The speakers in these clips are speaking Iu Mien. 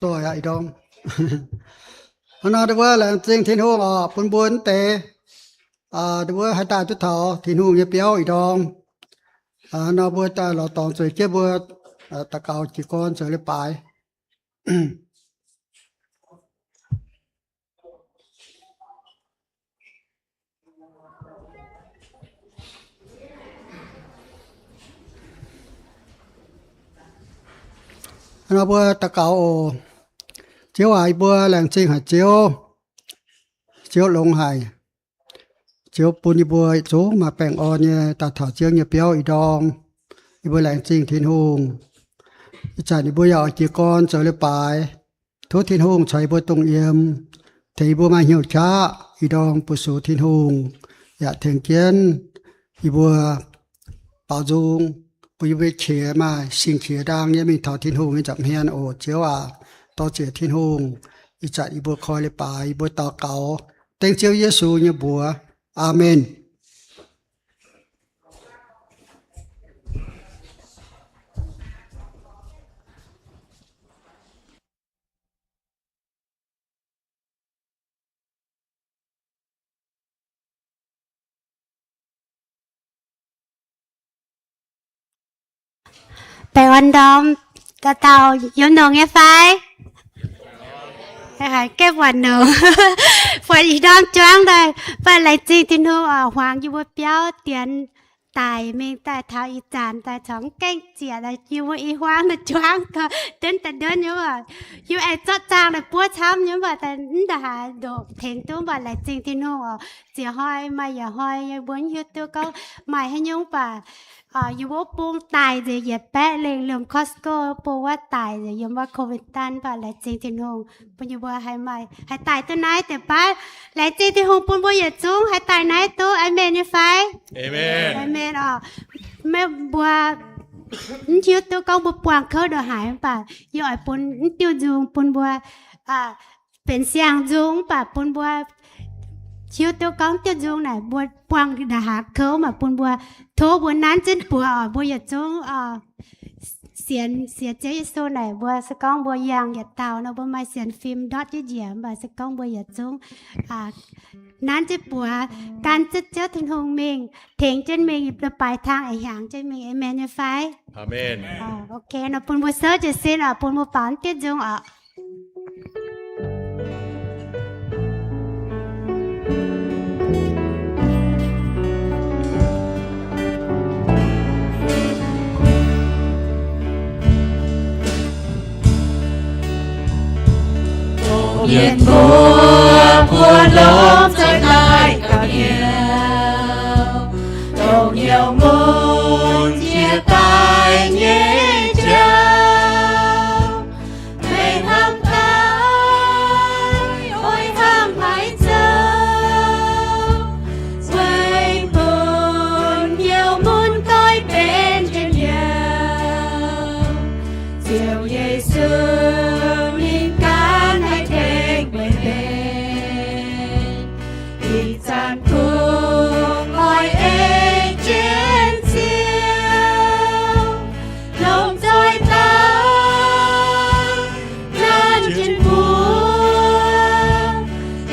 doic aqv ih ndorm. Hnangv nor, ndau wuov laengz zingh Tin-Hungh oc, bun mbuo mv deix, ndau wuov haih daaih duqv taux Tin-Hungh nyei biauv ih ndorm. Nor mbuo daaih lorz dorngx zueiz jienv mbuo daux gaux jiez gorn zoux leiz-baaix. Nor mbuo daux gaux oc. Ziouv aac, yie mbuo laengz zingh haic Ziouv. Ziouv longx haic. Ziouv bun yie mbuo yietc zungv maaih baengh orn nyei daaih taux Ziouv nyei biauv ih ndorm. Yie mbuo laengz zingh Tin-Hungh. Ih zanc yie mbuo yaac oix jiez gorn zoux leiz-baaix. Tov Tin-Hungh caux yie mbuo dongh yiem, tengx yie mbuo maaih hnyouv qaqv ih ndorm bun sux Tin-Hungh, yaac tengx jienv yie mbuo baaux nzung, bun yie mbuo qiex maaih sing-qiex ndaang nyei mingh taux Tin-Hungh nyei nza'hmien oc. Ziouv aac, dor-ziec Tin-Hungh. Ih zanc yie mbuo koi leiz-baaix, yie mbuo daux gaux dengv Ziouv Yesu nyei mbuox. Aamen. Baengh orn ndorm, dauh dauh yiem longx nyei fai? Haiz gaengh buatc longx. Buatc ih ndorm juangv daaih, mv baac laengz zingh Tin-Hungh oc, hmuangx yie mbuo biauv dienx daic mingh daaih taux ih zanc daaih corc mv gaengh ziec, yie mbuo i hmuangv naaiv juangv gau, nduov daaih nduov nyei mv baac, yie aengx zorqv zaangh naaic buov camv nyei mv baac, daaih mv daaih haaix ndoqc tengx duqv mv baac laengz zingh Tin-Hungh oc. Ziec hnoi maaih yietc hnoi yie mbuo mv hiuv duqv gorngv maaih haaix nyungc mv baac, yie mbuo wuov bung daic nzengc yietc baeqv lengh, liemh Costco bung wuov daic nzengc yiem wuov covid daan mv baac laengz zingh Tin-Hungh bun yie mbuo haih maaih, haih daic duqv naaiv deix baav. Laengz zingh Tin-Hungh bun mbuo yietc zungv haih daaih naaiv duqv. Aamen nyei fai? Aamen. Aamen oc. Mbuo mv hiuv duqv gorngv mbuo buangh kouv ndongc haaix mv baac yie oix bun mv diuh nzung bun mbuo benx siang-nzung mv baac bun mbuo hiuv duqv gorngv diuh nzung naaic mbuo buangh ndongc haaix kouv mv baac bun mbuo, tov mbuo nanv jienv buoz oc. Mbuo yietc zungv sienx, sienx Ziouv Yesu naaic mbuo se gorngv mbuo yangh yietc dauh nor mbuo maaih sienx fim ndortv jienv njiec mv baac se gorngv mbuo yietc zungv nanv jienv buoz, gan jienv Ziouv Tin-Hungh mingh, tengx jienv mingh, leiz-baaix hnangv eix hnyangx jienv mingh. Aamen nyei fai? Aamen. Ok, nor bun mbuo souv jiez sin oc, bun mbuo baaux diuh nzung oc. Dongh mienh muoz mbuo longc zoih daaih gauh hnyouv, dongh hnyouv mun jiex daaih nyei jauv, meih hnamv daaih oix hnangv haaix zoux, weic bun hnyouv mun doix benx njien-youh. Ziouv Yesu mingh ganh haih tengx meih mbenc. Ih zanc kungx oix ei jienv Ziouv longc zoih daaih nanv jienv buoz,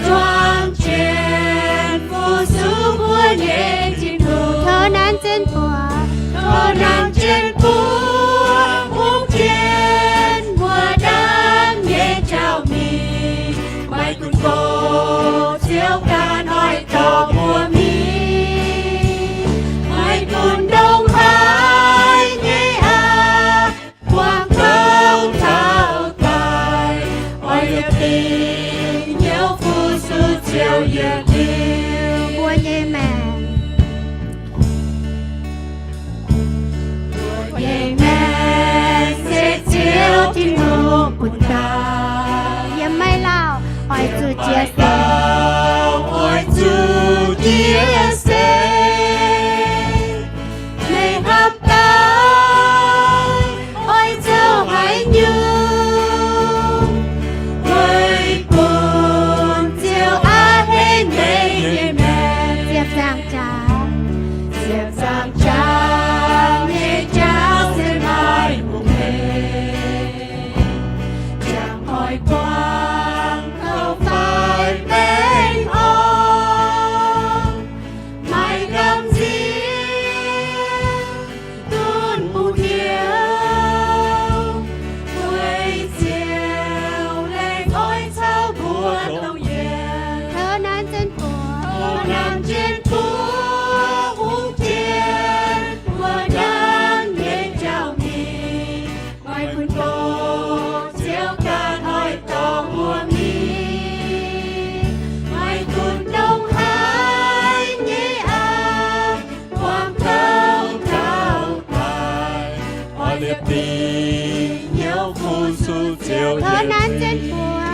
juang jienv fu-sux mbuo nyei Tin-Hungh. Tov nanv jienv buoz, tov nanv jienv buoz, hungh jienv mbuo ndaangc nyei jauv mingh. Maiv gunv gox, Ziouv ganh oix dorh mbuo mingh. Maiv gunv ndongc haaix nyei aqv, buangh kouv taux daic, oix yietc dingc hnyouv fu-sux Ziouv yietc liuz mbuo nyei maengc. Mbuo nyei maengc se Ziouv Tin-Hungh bun daaih. Yiem maiv lauh oix zuqc jiex seix. Oix zuqc jiex seix. Meih hnamv daaih oix zoux haaix nyungc, weic bun Ziouv a'hneiv meih nyei maengc. Ziepc nzaangc jaax, ziepc nzaangc jaax nyei jauv se maaih hungh hec. Jangx hnoi Maiv guangc kouv fai baengh orn, maiv gamh nziex dunh bungx hnyouv, weic Ziouv leiz oix caux mbuo dongh yienx. Tov nanv jienv buoz, tov nanv jienv buoz, hungh jien mbuo ndaamv nyei jauv-mingh. Maiv gunv doqc Ziouv ganh oix dorh mbuo mingh. Maiv gunv ndongc haaix nyei aqv, buangh kouv taux daaih, oix liepc dingc hnyouv fu-sux Ziouv. Tov nanv jienv buoz,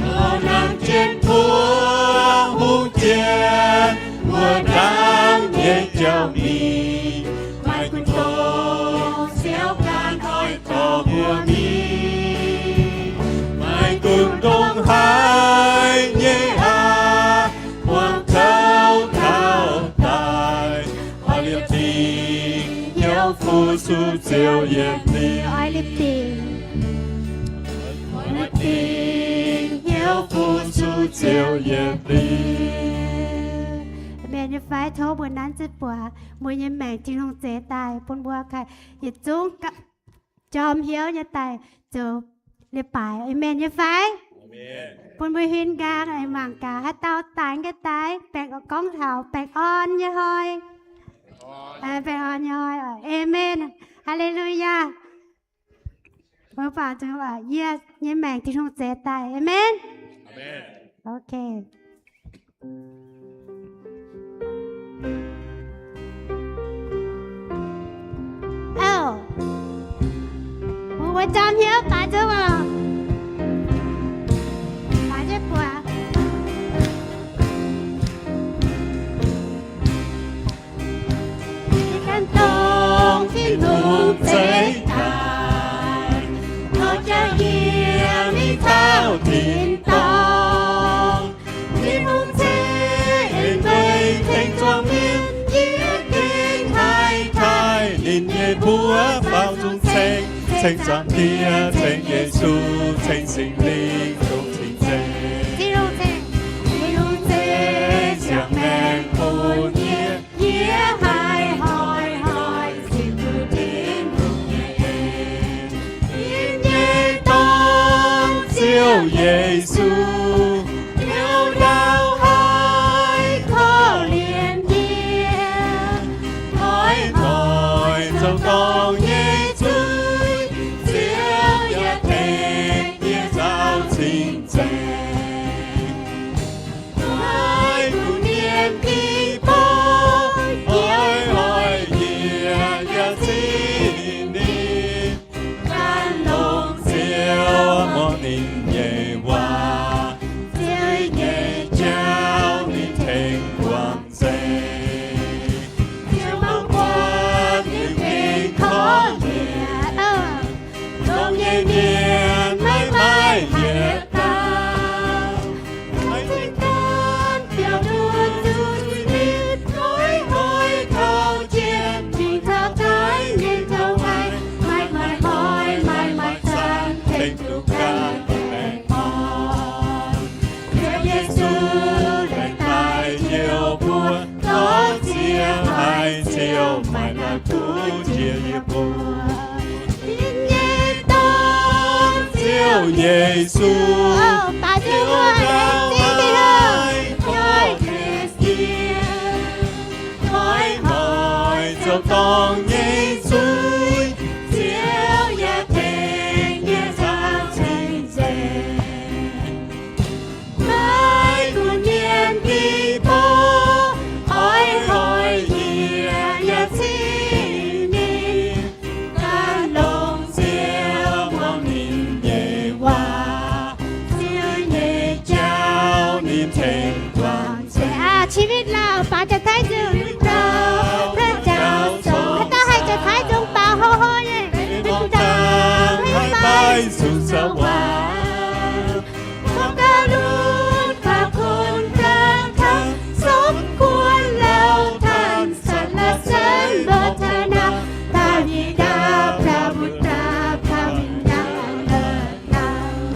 tov nanv jienv buoz, hungh jien mbuo ndaamv nyei jauv-mingh. Maiv gunv doqc Ziouv ganh oix dorh mbuo mingh. Maiv gunv ndongc haaix nyei aqv, buangh kouv taux daaih, oix liepc dingc hnyouv fu-sux Ziouv yietc liuz. Oix liepc dingc, oix liepc dingc hnyouv fu-sux Ziouv yietc liuz. Mienh nyei fai, tov mbuo nanv jienv buoz, mbuo nyei maengc Tin-Hungh zeix daaih bun mbuo yietc zungv jorm hnyouv nyei daaih zoux leiz-baaix. Aamen nyei fai? Bun mbuo huin nqaang, mangc gaax haaix dauh daic nyei daaih, baengh, gorngv taux baengh orn nyei hnoi. Baengh orn nyei hnoi. Aamen. Haa^le^lu^yaa. Mbuo baaux nzung, yie nyei maengc Tin-Hungh zeix daaih. Aamen. Ok. Mbuo jorm hnyouv baaix nzung oc. Baaix jienv buoz. Yie ganh dongh Tin-Hungh zeix daaih, taux jaax yie mingh taux tin-dorngh. Tin-Hungh zeix aengx weic tengx zuangx mienh, yie gengh haih taaih ninh nyei mbuox faaux nzung ceng, ceng Zaangc Diex, ceng Yesu, ceng Singx Lingh, dongh cing-nzengc. Tin-Hungh zeix siang-maengc bun yie, yie haih hnoi-hnoi ziux duqv Tin-Hungh nyei en. Yie nyei dorn Ziouv Yesu, hnyouv ndau haih korv-lienh yie. Hnoi-hnoi zoux dorngc nyei zuiz, Ziouv yaac tengx yie nzaaux cing-nzengc. Maiv gunv mienh deic-bung oix hoic yie yaac cingx ninh, gan longx Ziouv muangx ninh nyei waac. Ziouv nyei jauv ninh tengx guangc nzengc. Ziouv mangc buatc ninh gengh korv-lienh. Longx nyei mienh maiv maaih yietc dauh haih cingx daaih biaux nduqc zuiz-nitv, hnoi-hnoi taux jienv mingh taux daic, mingh taux haiz, maiv maaih hnoi, maiv maaih zanc tengx duqv ganh baengh orn. Ziouv Yesu laengz daaih heuc mbuo, dorh Ziouv haiz, Ziouv maiv lamh duqv njiec yie mbuo. Yie nyei dorn Ziouv Yesu, Ziouv ndau haih korv-lienh yie. Hnoi-hnoi zoux dorngc nyei zuiz, Ziouv yaac tengx yie nzaaux cing-nzengc. Maiv gunv mienh deic-bung oix hoic yie yaac cingx ninh, gan longx Ziouv muangx ninh nyei waac. Ziouv nyei jauv ninh tengx guangc nzengc. ชีวิตเรา baaix jaax-taiv nzung. Haaix dauh haih jaax-taiv nzung baaix hlo hlo nyei, maiv dungx dangx, haih maiv zuqc zoux waac. Mbuo gauh lunx faaux kunh dangx taux, สมควรเราท่านสรรเสริญโมทนา พระบิดา พระบุตร พระวิญญาณ เลิศล้ำ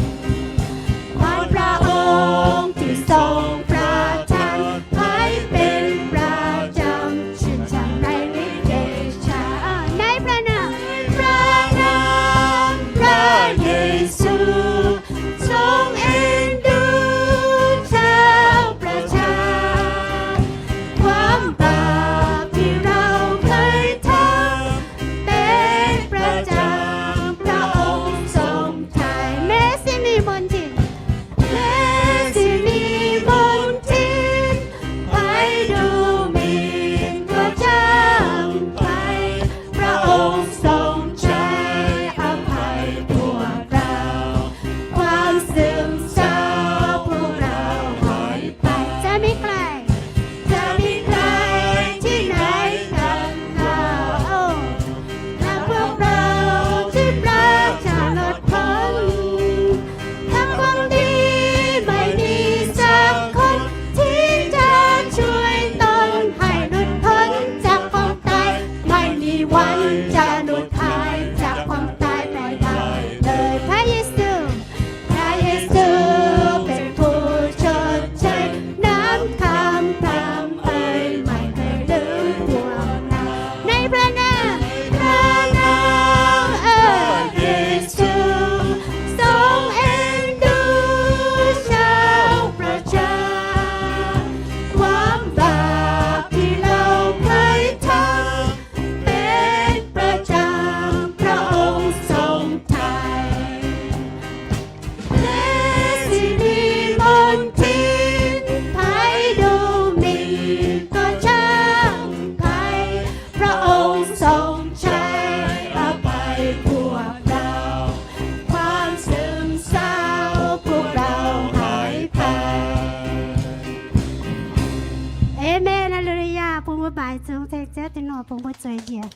Laengz zingh Ziouv Tin-Hungh bun mbuo zueiz njiec.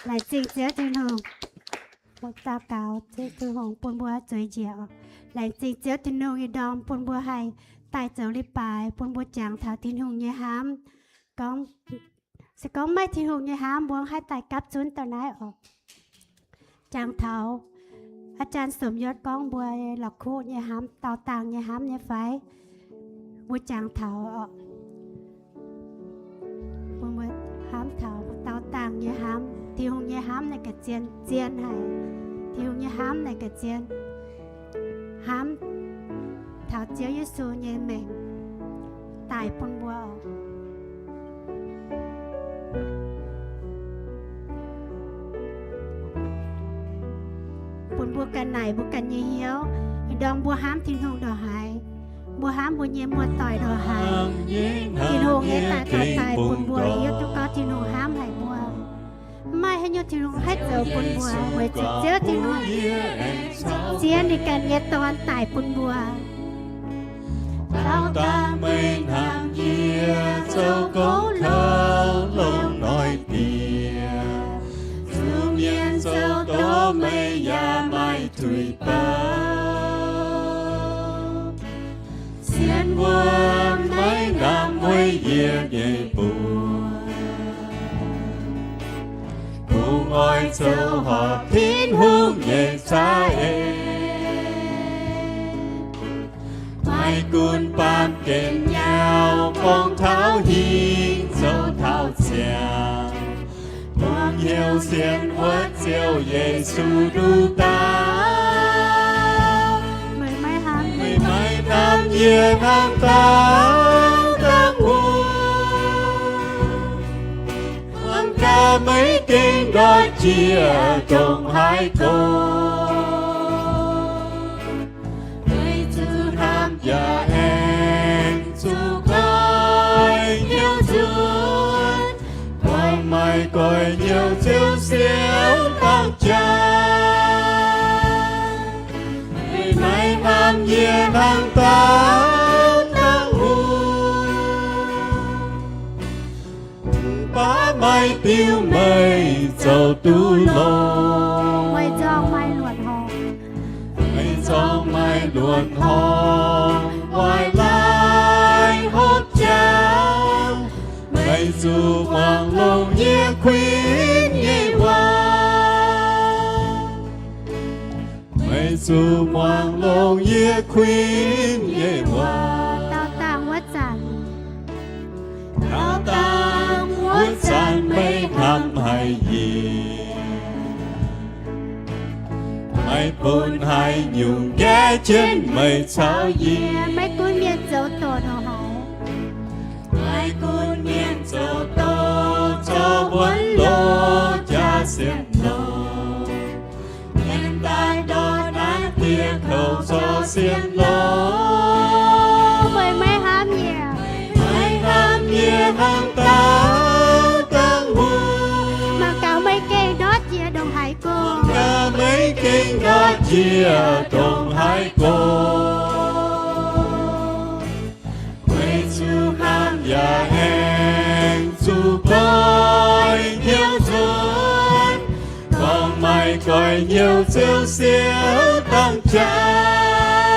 Laengz zingh Ziouv Tin-Hungh. Mbuo daux gaux Ziouv Tin-Hungh bun mbuo zueiz njiec. Laengz zingh Ziouv Tin-Hungh ih ndorm bun mbuo haih daaih zoux leiz-baaix, bun mbuo jangx taux Tin-Hungh nyei hnamv. Gorngv, se gorngv maiv Tin-Hungh nyei hnamv, mbuo haih daaih gapv zunv daaih naaiv oc. Jangx taux อาจารย์สมยศ gorngv mbuo la'kuqv nyei hnamv, daaux dangh nyei hnamv nyei fai? Mbuo jangx taux oc. Mbuo, mbuo hnamv taux daaux dangh nyei hnamv, Tin-Hungh nyei hnamv naaic ga'zien, zien haic. Tin-Hungh nyei hnamv naaic ga'zien, hnamv taux Ziouv Yesu nyei maengc daaih bun mbuo oc. Bun mbuo ganh naaic mbuo ganh nyei hnyouv, ih ndorm mbuo hnamv Tin-Hungh ndongc haaix, mbuo hnamv mbuo nyei muoz-doic ndongc haaix, Tin-Hungh nyei daaih taux daaih bun mbuo hiuv duqv gorngv Tin-Hungh hnamv haic mbuo. Mv maaih haaix nyungc Tin-Hungh haih zoux bun mbuo, weic zuqc Ziouv Tin-Hungh zien ninh ganh nyei Dorn daaih bun mbuo. Taux dangh meih hnamv yie zoux gong kaux longx noic diex, zuqc mienh zoux doz meih yaac maaih tuix baav. Sienx wuom maiv ngamv weic yie nyei buoz, bungx oix zoux horpc Tin-Hungh nyei za'eix. Maiv gunv baamh gen nyauv gorngv taux hingh zoux taux ziangx, bungx hnyouv sienx wuov Ziouv Yesu nduqc dauh. Meih maiv hnamv yie hnangv dauh dangh wuom, hnangv gaax meih gengh ndortv jiex ndongc haaix gorx. Meih zuqc hnamv yaac aengx zuqc goiv hnyouv nzuonx, buangh maaih goiv hnyouv Ziouv sienx dangh jaax. Meih maiv hnamv yie hnangv dauh dangh wuom, mv baac maaih diuh meih zoux duqv longx. Meih zorng maaih luonc horngh, meih zorng maaih luonc horngh waaic laaix hopv jaax. Meih zuqc muangx longx yie kuinx nyei waac. Meih zuqc muangx longx yie kuinx nyei waac. Daaux dangh wuov zanc, daaux dangh wuov zanc meih hnamv haic yie, meih bun haaix nyungc nqaeqv jienv meih caux yie. Maiv gunv mienh zoux doqc ndongc haaix, maiv gunv mienh zoux doqc zorqv wuonv loz jaax sienx longx, mienh daaih ndortv naaiv dieh kouv zorqv sienx longx. Meih maiv hnamv yie, maiv hnamv yie hnangv dauh dangh wuom. Mangc gaax meih gengh ndortv jiex ndongc haaix gorx, mangc gaax meih gengh ndortv jiex ndongc haaix gorx. Meih zuqc hnamv yaac aengx zuqc goiv hnyouv nzuonx, gorngv maaih goiv hnyouv Ziouv sienx dangh jaax.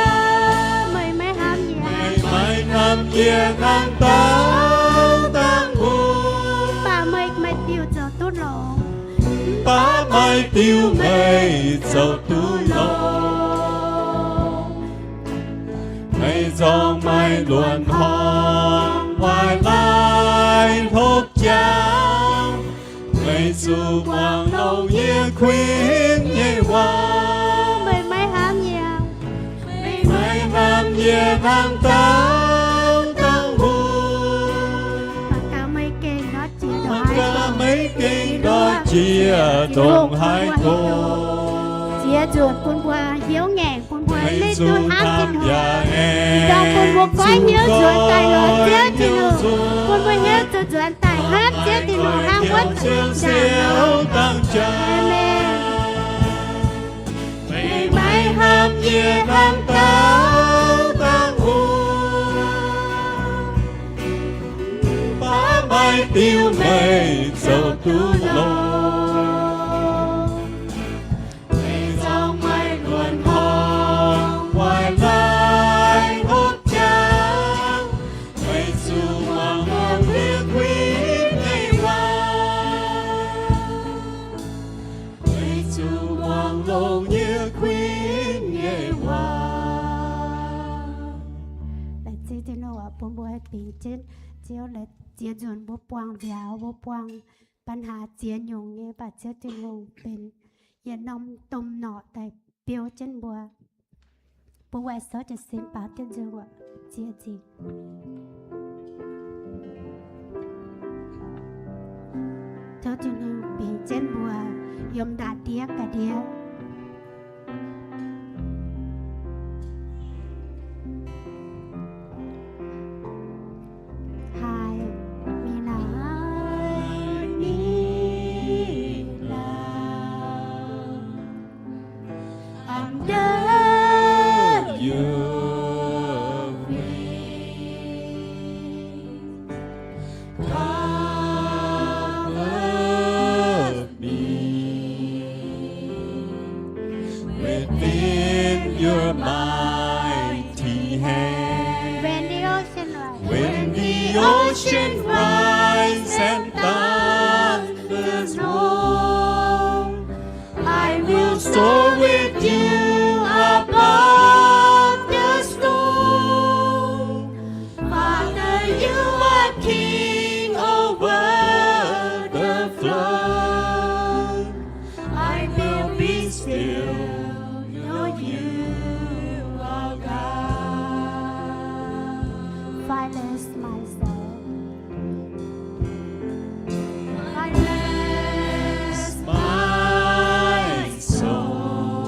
Meih maiv hnamv yie, meih maiv hnamv yie hnangv dauh dangh wuom. Mv baac meih maaih diuh zoux duqv longx, mv baac maaih diuh meih zoux duqv longx. Meih zorng maaih luonc horngh waaic laaix hopv jaax. Meih zuqc muangx longx yie kuinx nyei waac. Meih maiv hnamv yie, meih maiv hnamv yie hnangv dauh dangh wuom. Mangc gaax meih gengh ndortv jiex ndongc haaix gorx, mangc gaax meih gengh ndortv jiex ndongc haaix gorx. Ziex nzunc bun mbuo hnyouv ngaengc, bun mbuo maiv duqv hnamv Tin-Hungh. Dongh bun mbuo goiv hnyouv nzuonx daaih lorz Ziouv Tin-Hungh, bun mbuo hnyouv zuqc nzuonx daaih hnamv Ziouv Tin-Hungh hnangv wuov zanc. Aamen. Meih maiv hnamv yie hnangv dauh dangh wuom, mv baac maaih diuv meih zoux duqv longx. Meih zorng maaih luonx horngh oix laih hopv jangx, meih zuqc muangx longx nyei kuinx nyei waac. Meih zuqc muangx longx nyei kuinx nyei waac. Laengz zingh Tin-Hungh bun mbuo haih bingx jienv Ziouv, ziex nzunc mbuo buangh nziaaux, mbuo buangh ปัญหา ziex nyungc nyei, mv baac Ziouv Tin-Hungh benx yietc norm domh norqc daaih biou jienv mbuo. Bun wuov souv jiez sin baaux diuh nzung wuov ziex nzunc. Tov Tin-Hungh bingx jienv mbuo yiem ndaatv ndiev ga'ndiev. Haaix, mingh naaic. Haaix, mingh naaic. Under your wings, cover me within your mighty hand. When the ocean rise, when the ocean rise and thunders roll, I will soar with you above the storm. Father, you are king over the flood. I will be still, know you are God. Silence my soul. Silence my soul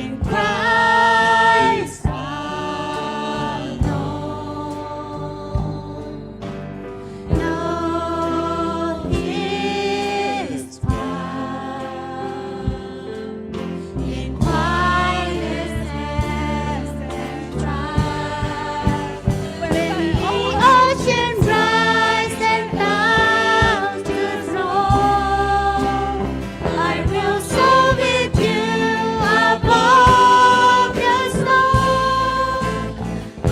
in Christ alone. Know his power in quietness and strife. When the ocean rise and thunders roll, I will soar with you above the storm.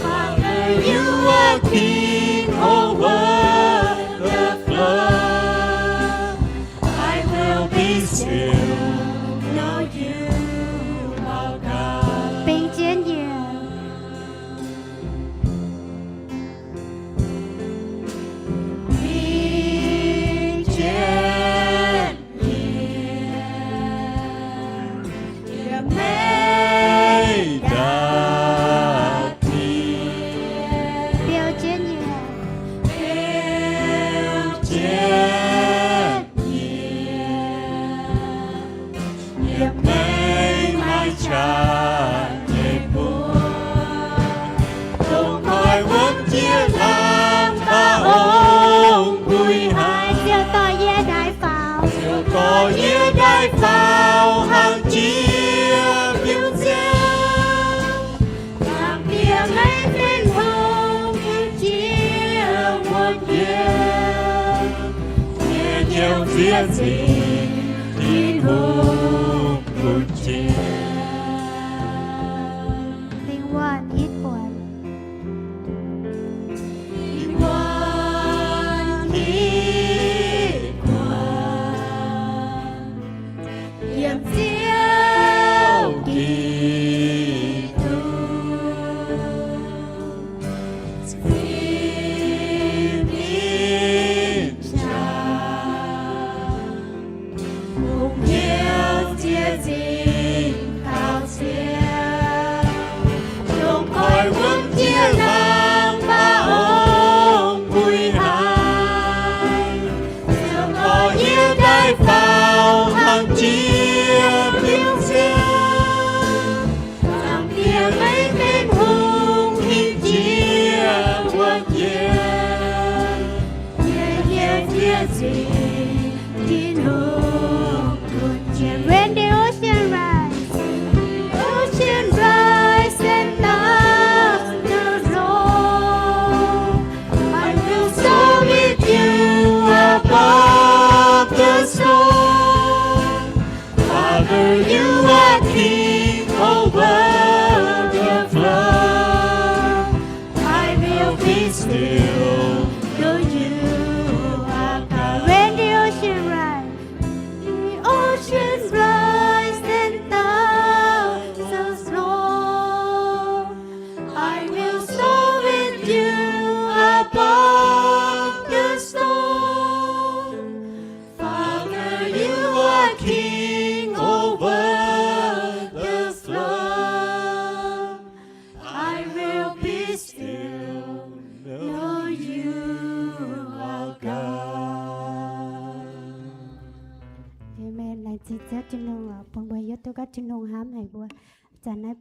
Father, you are king over the flood. I will be still, know you are God. Bingx jienv yie. Bingx jienv yie. Yiem meih ndaatv ndiev. Biou jienv yie. Biou jienv yie. Yiem meih maaih qaqv nyei buoz. Dongh koi wuom jiex lamh mbaaux ong-guix haic. Ziouv dorh yie ndaaih faaux. Ziouv dorh yie ndaaih faaux hnangv jiex biux nziouv. Hnangv bieqc haiv fin-hungh yiem jiex wuom njiec. Yie njoux nziex zingh Tin-Hungh bun jiex. Lingh wuonh hitv buonc. Lingh wuonh hitv buonc. Yiem Ziouv Giduc zingh ninh qangx, hungh hnyouv ziex zingh kaux Ziouv, dongh koi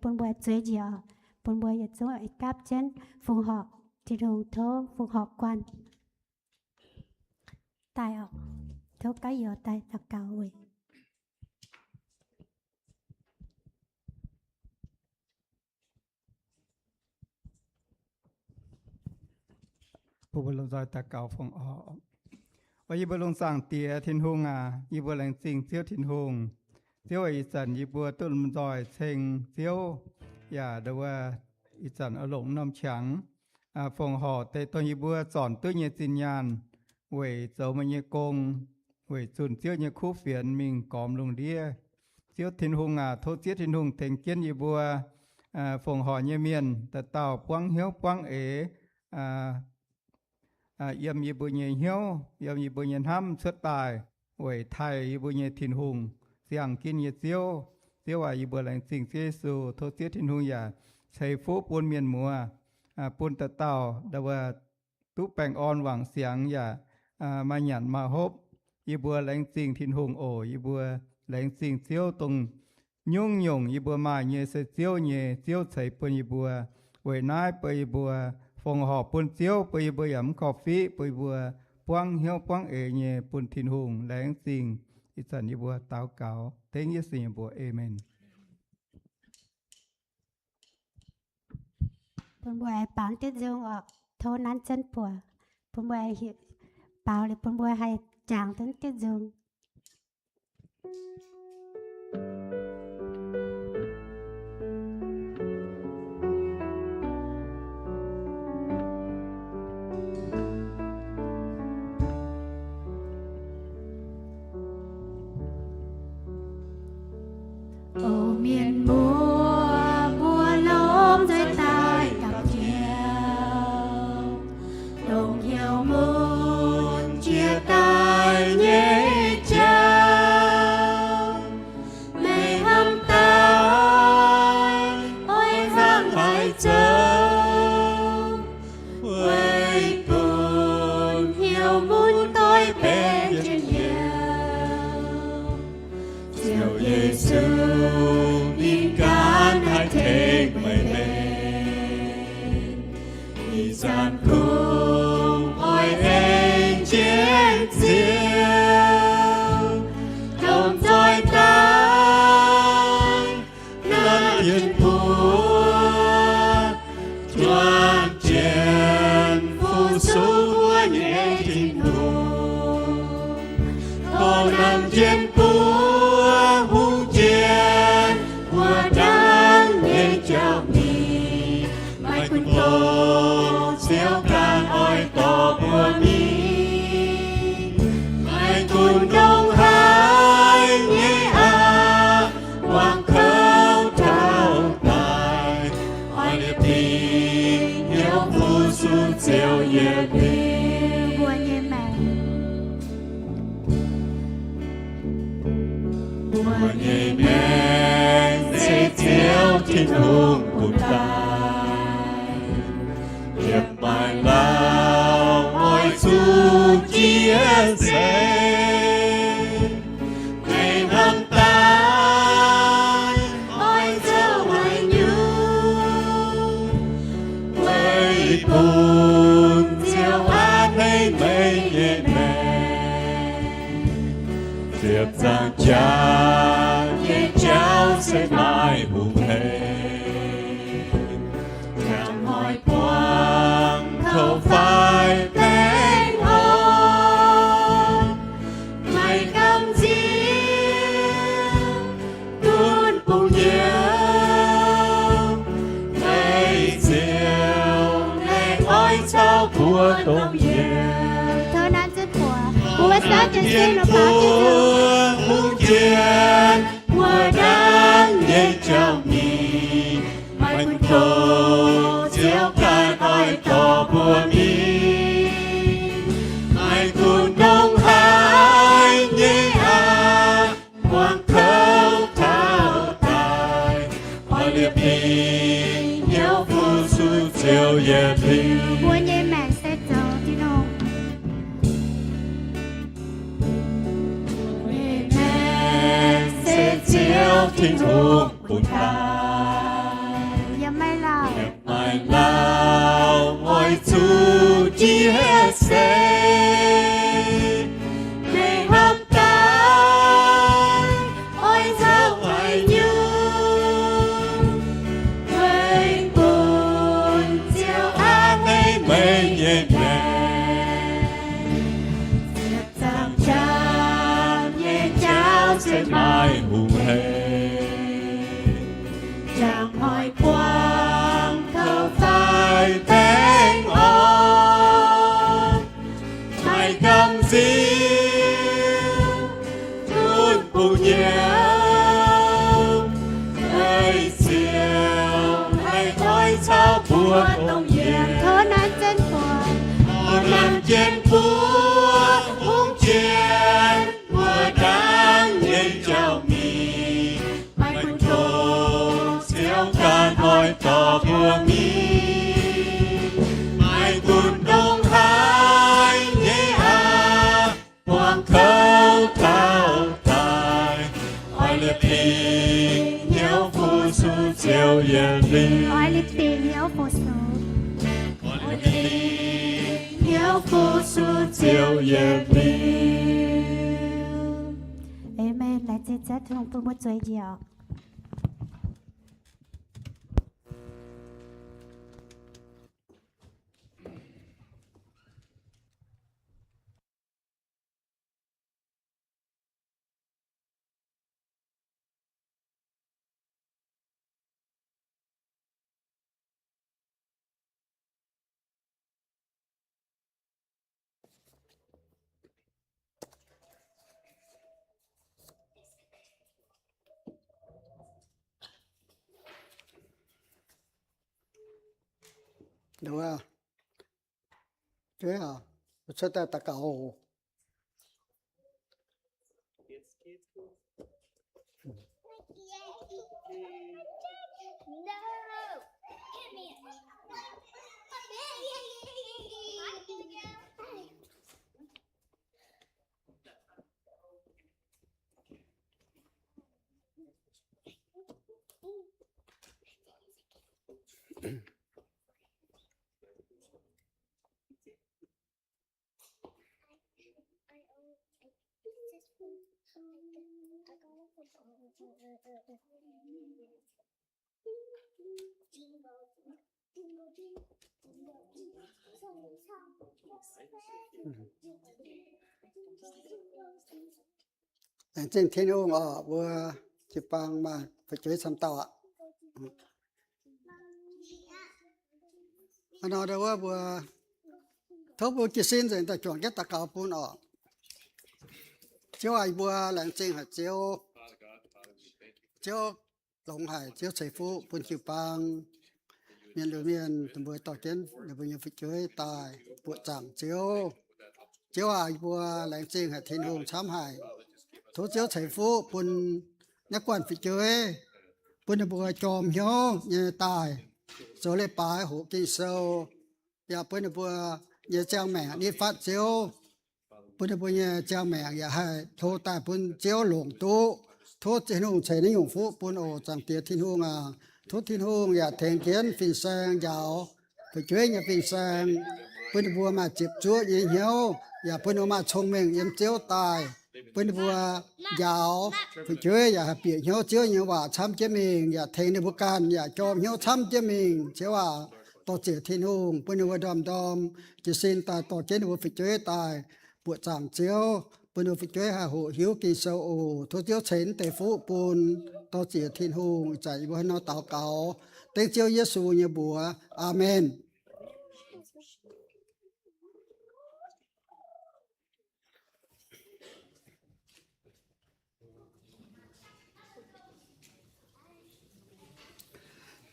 bun mbuo zueiz njiec, bun mbuo yietc zungv gapv jienv fongc horc Tin-Hungh, tov fongc horc guanh daaih oc. Tov gaav youz daaih daux gaux weic Bun mbuo lomh nzoih daux gaux fongc horc. O yie mbuo lungh zaangc Diex Tin-Hungh aac, yie mbuo laengz zingh Ziouv Tin-Hungh. Ziouv aac, ih zanc yie mbuo duqv lomh nzoih ceng Ziouv, yaac ndo wuov ih zanc oix longc norm qangx fongc horc deix dongh yie mbuo zornc duqv nyei zinh nyaanh weic zoux meih nyei gong, weic zunh Ziouv nyei kuv fienx mingh gormx lungh ndiev. Ziouv Tin-Hungh aac, tov Ziouv Tin-Hungh tengx jienv yie mbuo fongc horc nyei mienh dauh dauh buangv hnyouv buangv eix yiem yie mbuo nyei hnyouv, yiem yie mbuo nyei hnamv cuotv daaih weic taaih yie mbuo nyei Tin-Hungh, ziangh ginv nyei Ziouv. Ziouv aac, yie mbuo laengz zingh Ziouv Yesu. Tov Ziouv Tin-Hungh yaac ceix fuqv bun mienh muoz, bun dauh dauh ndo wuov duqv baengh orn wangc siangx yaac maaih nyanc maaih hopv. Yie mbuo laengz zingh Tin-Hungh oc. Yie mbuo laengz zingh Ziouv, dongh nyungc-nyungc yie mbuo maaih nyei se Ziouv nyei. Ziouv ceix bun yie mbuo. Weic naaiv bun yie mbuo fongc horc bun Ziouv, bun yie mbuo yaac mv korv-fiqv, bun yie mbuo buangv hnyouv buangv eix nyei bun Tin-Hungh. Laengz zingh. Ih zanc yie mbuo daux gaux dengv Yesu nyei mbuox. Aamen. Bun mbuo baaux diuc nzung oc. Tov nanv jienv buoz. Bun mbuo baaux liuz bun mbuo haih jangx duqv diuc nzung. O mienh muoz, mbuo lomh nzoih daaih gapv hnyouv, dongh hnyouv mun jiex daaih nyei jauv. Meih hnamv daaih oix hnangv haaix zoux, weic bun hnyouv mun doix benx njien-youh. Ziouv Yesu ninh gan haih tengx meih mbenc. Ih zanc kungx oix aengx jienv Ziouv lomh nzoih daaih nanv jienv buoz, juangc jienv fu-sux mbuo nyei Tin-Hungh. Tov nanv jienv buoz, hungh jienv mbuo ndangv nyei jauv mingh. Maiv gunv doqc Ziouv ganh oix dorh mbuo mingh, maiv gunv ndongc haaix nyei aqv, buangh kouv taux daic, oix liepc dingc hnyouv fu-sux Ziouv yietc liuz mbuo nyei maengc. Mbuo nyei maengc se Ziouv Tin-Hungh bun daaih. Yiem maaih lauh oix zuqc jiex seix, meih hnamv daaih oix zoux haaix nyungc, weic bun Ziouv a'hneiv meih nyei maengc. Ziepc nzaangc jaax nyei jauv se maaih hungh hec, jangx hnoi buangh touv fai baengh orn. Maiv gamh nziex gunv bungx yiem, meih Ziouv laengz oix caux mbuo dongh yiem. Tov nanv jienv buoz, mbuo wuov saauv jienv sin, mbuo baaux jienv, mbuo jienv mbuo ndangv nyei jauv mingh. Maiv gunv doqc Ziouv ganh oix dorh mbuo mingh, maiv gunv ndongc haaix nyei aqv, buangh kouv taux daic, oix liepc dingc hnyouv fu-sux Ziouv yietc liuz. Mbuo nyei maengc se zoux Tin-Hungh. Mbuo nyei maengc se Ziouv Tin-Hungh bun daaih. zuqc njiec seix. Meih hnamv daaih oix nzauh haaix nyungc, weic bun Ziouv aav hneiv meih nyei maengc. Ziepc nzaangc qangx nyei jauv se maaih hungh hec, njang hnoi buangv kouv fai baengh orn, maaih gamh nziex duqv bungx nyiemc. Meih Ziouv haih goiv caux mbuo dongh yiem, tov nanv jienv mbuo, tov nanv jienv mbuo, hungh jien mbuo ndaangc nyei jauv mingh. Maiv gunv tov Ziouv ganh oix dorh mbuo mingh, maiv gunv ndongc haaix nyei aqv, buangh kouv taux daaih, oix liepc dingc hnyouv fu-sux Ziouv yietc liuz. Oix liepc dingc hnyouv fu-sux, oix liepc dingc hnyouv fu-sux Ziouv yietc liuz. Aamen. Laengz zingh Ziouv Tin-Hungh bun mbuo zueiz njiec. Nduov, Jueiv aac, cuotv daaih daux gaux oc. Laengz zingh Tin-Hungh oc, mbuo jiu-baang maaih fu'jueiv camv dauh aqv. Hnangv nor ndau wuov mbuo tov mbuo jiez sin nzengc daaih juangc jienv daux gaux bun oc. Ziouv aac, mbuo laengz zingh haic Ziouv. Ziouv longx haic, Ziouv ceix fuqv bun jiu-baang mienh liuz mienh, dongh mbuo dorh jienv ninh mbuo nyei fu'jueiv daaih buoqc zaangc Ziouv. Ziouv aac, mbuo laengz zingh haic Tin-Hungh camv haic. Tov Ziouv ceix fuqv bun naaiv guanh fu'jueiv, bun ninh mbuo jorm hnyouv nyei daaih zoux leiz-baaix hoqc Ging-Sou, yaac bun ninh mbuo nyei ziangh maengc nitv fatv Ziouv, bun ninh mbuo nyei ziangh maengc yaac haih hlo daaih bun Ziouv longc duqv. Tov Tin-Hungh ceix naaiv nyungc fuqv bun oc. Zaangc Diex Tin-Hungh aac, tov Tin-Hungh yaac tengx jienv fin-saeng njaaux fu'jueiv nyei fin-saeng, bun ninh mbuo maaih ziepc zuoqv nyei hnyouv, yaac bun ninh mbuo maaih cong-mengh yiem Ziouv daaih, bun ninh mbuo njaaux fu'jueiv yaac haih bieqc hnyouv Ziouv nyei waac camv jienv mingh, yaac tengx ninh mbuo ganh yaac jorm hnyouv camv jienv mingh. Ziouv aac, dorh ziec Tin-Hungh bun ninh mbuo ndorm-ndorm jiez sin daaih dorh jienv ninh mbuo fu'jueiv daaih buoqc zaangc Ziouv, bun ninh mbuo fu'jueiv haih hoqc hiuv Ging-Sou oc. Tov Ziouv ceix naaiv deix fuqv bun, dorh ziec Tin-Hungh, ih zanc yie mbuo hnangv nor daux gaux dengv Ziouv Yesu nyei mbuox. Aamen.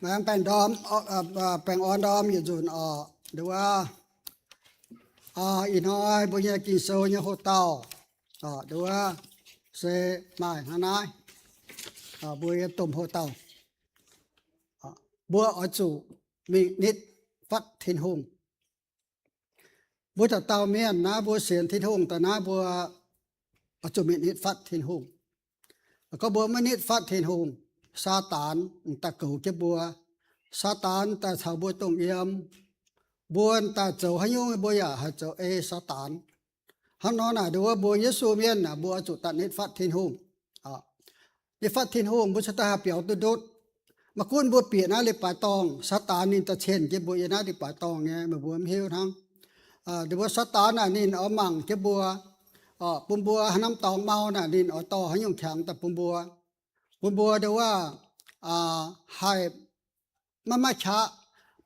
Aengx baengh ndorm, baengh orn ndorm yietc nzunc oc. Nduov, ih hnoi mbuo nyei Ging-Sou nyei hoc-dauh, nduov, se maaih hnangv naaiv. Mbuo nyei domh hoc-dauh, mbuo oix zuqc mingh nitv fatv Tin-Hungh. Mbuo dauh dauh mienh naaiv, mbuo sienx Tin-Hungh daaih naaiv, mbuo oix zuqc mingh nitv fatv Tin-Hungh. Gorngv mbuo maiv nitv fatv Tin-Hungh, Saadaan daaih goux jienv mbuo. Saadaan daaih caux mbuo dongh yiem, mbuo daaih zoux haaix nyungc mbuo yaac haih zoux ei Saadaan. Hnangv nor naaic, nduov mbuo Yesu mienh naaic, mbuo oix zuqc daaih nitv fatv Tin-Hungh. Nitv fatv Tin-Hungh mbuo cingx daaih haih biaux duqv ndutv. Maiv gunv mbuo bieqc naaiv leiz-baaix dorngh, Saadaan ninh daaih cien jienv mbuo yiem naaiv leiz-baaix dorngh nyei, meih mbuo mv hiuv hnangv. Nduov Saadaan naaic ninh oix mangc jienv mbuo, bun mbuo haaix norm dorngx mau naaic ninh oix dorh haaix nyungc qangx daaih bun mbuo, bun mbuo nduov haih maiv maaih qaqv,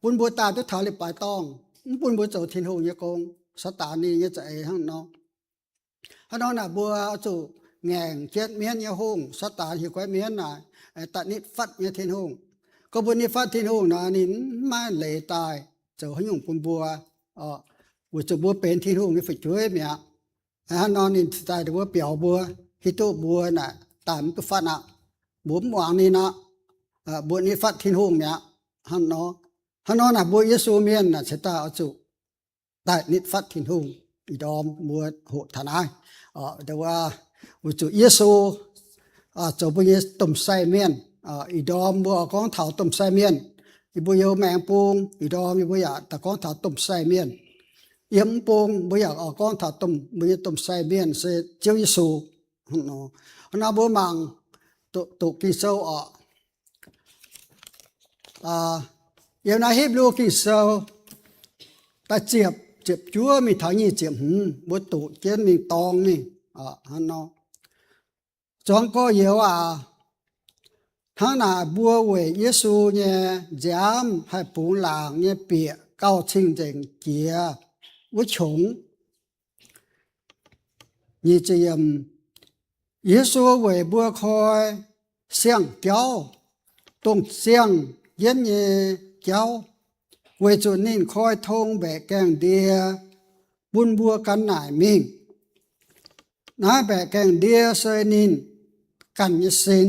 bun mbuo daaih duqv taux leiz-baaix dorngh, mv bun mbuo zoux Tin-Hungh nyei gong. Saadaan ninh nyei za'eix hnangv nor. Hnangv nor naaic mbuo oix zuqc ngaengc jienv mienv nyei hungh, Saadaan hieh guaiv mienv naaic, daaih nitv fatv nyei Tin-Hungh. Gorngv mbuo nitv fatv Tin-Hungh nor, ninh maiv maaih leiz daaih zoux haaix nyungc bun mbuo, weic zuqc mbuo benx Tin-Hungh nyei fu'jueiv mi'aqv. Hnangv nor ninh cingx daaih mbuo biaux mbuo, hiuv duqv mbuo naaic daaih mv duqv fatv aqv. Mbuo mv muangx ninh aqv. Mbuo nitv fatv Tin-Hungh mi'aqv. Hnangv nor, hnangv nor naaic mbuo Yesu mienh naaic cingx daaih oix zuqc daaih nitv fatv Tin-Hungh. Ih ndorm mbuo hoqc taux naaiv, nduov, weic zuqc Yesu zoux mbuo nyei domh sai mienh. Ih ndorm mbuo oix gorngv taux domh sai mienh. Yie mbuo yiem maengx bung, ih ndorm yie mbuo yaac daaih gorngv taux domh sai mienh. Yiem mv bung mbuo yaac oix gorngv taux domh, mbuo nyei domh sai mienh se Ziouv Yesu. Hnangv nor mbuo mangc doqc Ging-Sou oc. Yiem naaiv Hipv^lu Ging-Sou da'ziepc, ziepc juov mingh taux nyic ziepc hmz, mbuo doqc jienv mingh dorng mingh. Hnangv nor, zuangx gorx-youz aac, hnangv naaic mbuo weic Yesu nyei nziaamv haih bungx laangc nyei bieqc gauh cing-nzengc jiex wuov qongx. Yesu weic mbuo koi siang-jauv, dongh ziangh jienv nyei jauv, weic zuqc ninh koi tong mbaeqc gaengh ndie bun mbuo gan naaic mingh. Naaiv mbaeqc gaengh ndie se ninh ganh nyei sin.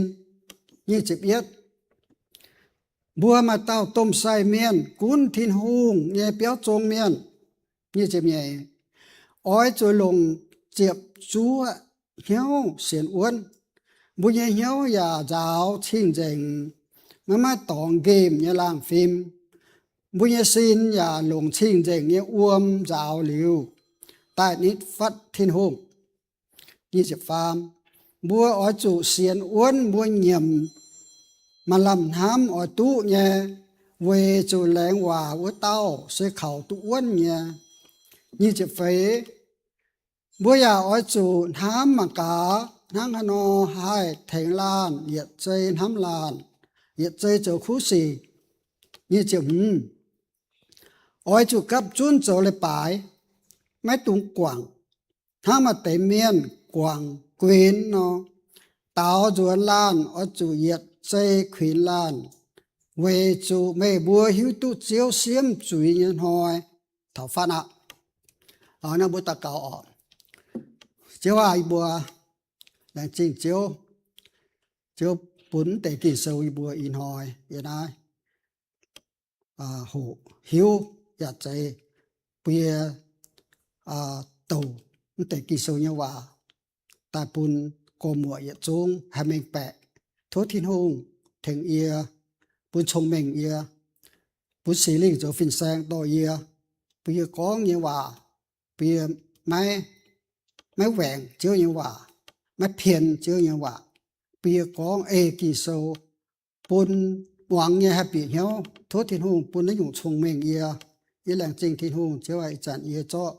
Mbuo maaih dauh domh sai mienh gunv Tin-Hungh nyei biauv zong mienh. Oix zuqc longc ziepc zuoqv hnyouv sienx wuonv. Mbuo nyei hnyouv yaac nzaaux cing-nzengc, maiv maaih dorngx nqemh nyei laangh fim. Mbuo nyei sin yaac longc cing-nzengc nyei wuom nzaaux liuz, daaih nitv fatv Tin-Hungh. Mbuo oix zuqc sienx wuonv mbuo nyiemc maaih lamh hnamv oix duqv nyei, weic zuqc laengz waac wuov dauh se kaux duqv wuonv nyei. Nyic ziepc feix, mbuo yaac oix zuqc hnamv mangc gaax hnangv haaix nor haih tengx laanh yietc zei hnamv laanh, yietc zei zoux kuv sic. Nyic ziepc hmz, oix zuqc gapv zunv zoux leiz-baaix, maiv dungx guangc hnangv maaih deix mienh guangc guinx nor. Daaux nzuonx laanh oix zuqc yietc zei kuinx laanh, weic zuqc meih mbuo hiuv duqv Ziouv siemv zuiz nyei hnoi taux fatv aqv. Naaiv mbuo daux gaux oc. Ziouv aah, yie mbuo laengz zingh Ziouv. Ziouv bun mv deix Ging-Sou yie mbuo ih hnoi yiem naaiv hoqc hiuv yaac zeiz bun yie douc mv deix Ging-Sou nyei waac daaih bun gorx-muoc yietc zungv haih mengh baeqc. Tov Tin-Hungh tengx yie, bun cong-mengh yie, bun Singx Lingh zoux fin-saeng dorh yie, bun yie gorngv nyei waac, bun yie maiv, maiv waengc Ziouv nyei waac, maiv pien Ziouv nyei waac, bun yie gorngv ei Ging-Sou bun muangx nyei haih bieqc hnyouv. Tov Tin-Hungh bun naaiv nyungc cong-mengh yie. Yie laengz zingh Tin-Hungh. Ziouv aah, ih zanc yie zorqv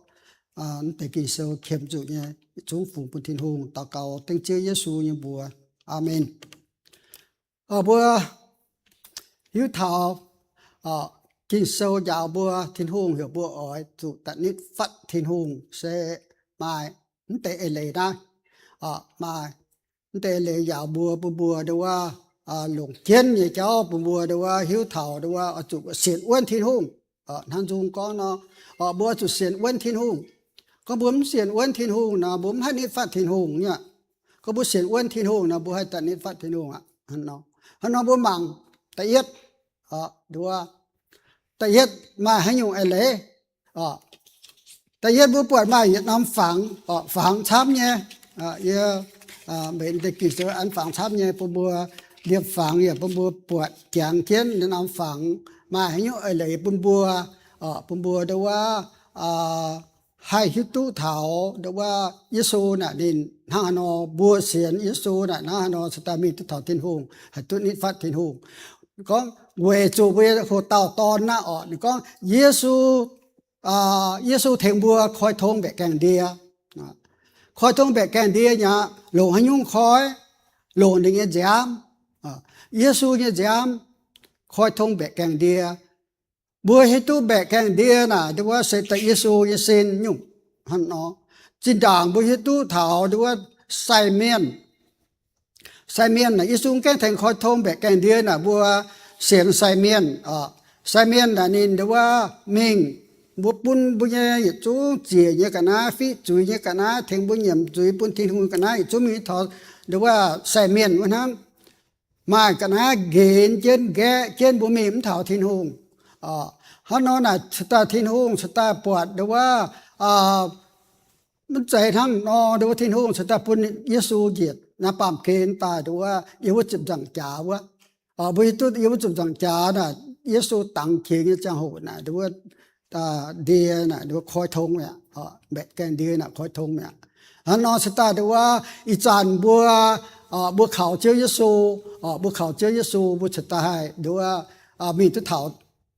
mv deix Ging-Sou qiemx zuqc nyei yietc zungv fungx bun Tin-Hungh. Daux gaux dengv Ziouv Yesu nyei mbuox. Aamen. Mbuo hiuv taux Ging-Sou njaaux mbuo, Tin-Hungh heuc mbuo oix zuqc daaih nitv fatv Tin-Hungh se maaih mv deix eix leiz naaiv. Maaih mv deix eix leiz njaaux mbuo, bun mbuo nduov longc jienv nyei jauv, bun mbuo nduov hiuv taux nduov oix zuqc sienx wuonv Tin-Hungh. Hnangv nzung gorngv nor, mbuo oix zuqc sienx wuonv Tin-Hungh. Gorngv mbuo mv sienx wuonv Tin-Hungh nor, mbuo mv haih nitv fatv Tin-Hungh nyei. Gorngv mbuo sienx wuonv Tin-Hungh nor, mbuo haih daaih nitv fatv Tin-Hungh aqv. Hnangv nor mbuo mangc da'yietv, nduov, da'yietv maaih haaix nyungc eix leiz? Da'yietv mbuo buatc maaih yietc norm fangx, fangx camv nyei. Yie mbenc deix Ging-Sou an fangx camv nyei bun mbuo, liepc fangx yaac bun mbuo buatc jangx jienv norm fangx maaih haaix nyungc eix leiz bun mbuo bun mbuo nduov wuov haih hiuv duqv taux nduov wuov Yesu naaic ninh hnangv haaix nor, mbuo sienx Yesu naaic hnangv haaix nor cingx daaih mingh duqv taux Tin-Hungh, haih duqv nitv fatv Tin-Hungh. Gorngv weic zuqc mbuo hoqc dauh dorn naaiv orqc, ninh gorngv Yesu, Yesu tengx mbuo koi tong mbaeqc gaengh ndie. Koi tong mbaeqc gaengh ndie nyei aqv, longc haaix nyungc koi? Longc ninh nyei nziaamv, Yesu nyei nziaamv, koi tong mbaeqc gaengh ndie. Mbuo hiuv duqv mbaeqc gaengh ndie naaic nduov wuov se daaih Yesu nyei sin nyungc hnangv nor. Zinh ndaangc mbuo hiuv duqv taux nduov wuov sai mienh. Sai mienh naaic Yesu mv gaengh tengx koi tong mbaeqc gaengh ndie naaic mbuo sienx sai mienh. Sai mienh naaic ninh nduov wuov mingh, mbuo bun mbuo nyei yietc zungv ziec nyei ga'naaiv, fiqv zuiz nyei ga'naaiv, tengx mbuo nyiemc zuiz bun Tin-Hungh ga'naaiv yietc zungv mingh taux nduov wuov sai mienh wuov hnangv. Maaih ga'naaiv nqenx jienv nqaeqv jienv mbuo mingh mv taux Tin-Hungh. Hnangv nor naaic cingx daaih Tin-Hungh cingx daaih buatc nduov wuov mv zeiz hnangv nor, nduov wuov Tin-Hungh cingx daaih bun Yesu njiec naaiv baamh gen daaih nduov wuov yiem wuov ziepc nzaangc jaax wuov. Mbuo hiuv duqv yiem wuov ziepc nzaangc jaax naaic Yesu dangx jiex nyei ziangh hoc naaic nduov wuov ndie naaic nduov koi tong mi'aqv, mbaeqc gaengh ndie naaic koi tong mi'aqv. Hnangv nor cingx daaih nduov wuov ih zanc mbuo, mbuo kaux Ziouv Yesu, mbuo kaux Ziouv Yesu mbuo cingx daaih haih nduov wuov mingh duqv taux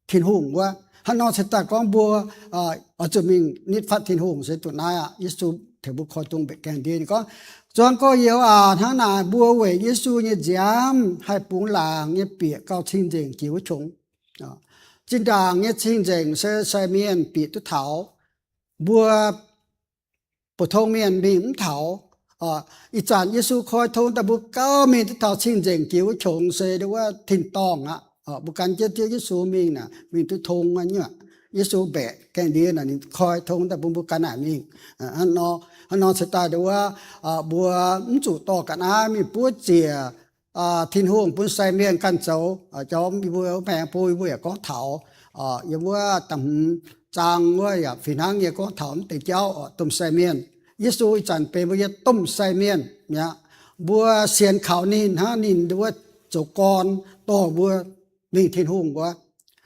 Tin-Hungh wuov. Hnangv nor cingx daaih gorngv mbuo oix zuqc mingh nitv fatv Tin-Hungh se duqv naaiv aqv. Yesu tengx mbuo koi tong mbaeqc gaengh ndie. Ninh gorngv, Zuangx gorx-youz aac, hnangv naaic mbuo weic Yesu nyei nziaamv haih bungx laangc nyei bieqc gauh cing-nzengc jiex wuov qongx. Zinh ndaangc nyei cing-nzengc se sai mienh bieqc duqv taux, mbuo pou-tong mienh mingh mv taux. Ih zanc Yesu koi tong daaih mbuo gauh mingh duqv taux cing-nzengc jiex wuov qongx se nduov wuov tin-dorngh aqv. Mbuo gan jienv Ziouv Yesu mingh naaic mingh duqv tong aqv nyuoqc. Yesu mbaeqc gaengh ndie naaic ninh koi tong daaih bun mbuo ganh naaic mingh. Hnangv nor cingx daaih nduov wuov mbuo mv zuqc dorh ga'naaiv mingh buov ziec Tin-Hungh bun sai mienh ganh zoux. Jauv yie mbuo maengx bun yie mbuo yaac gorngv taux yiem wuov da'hmz zaang wuov yaac fih hnangv nyei gorngv taux mv deix jauv oc, domh sai mienh. Yesu ih zanc benx mbuo nyei domh sai mienh mi'aqv. Mbuo sienx kaux ninh hnangv ninh nduov wuov zoux gorn dorh mbuo mingh Tin-Hungh wuov.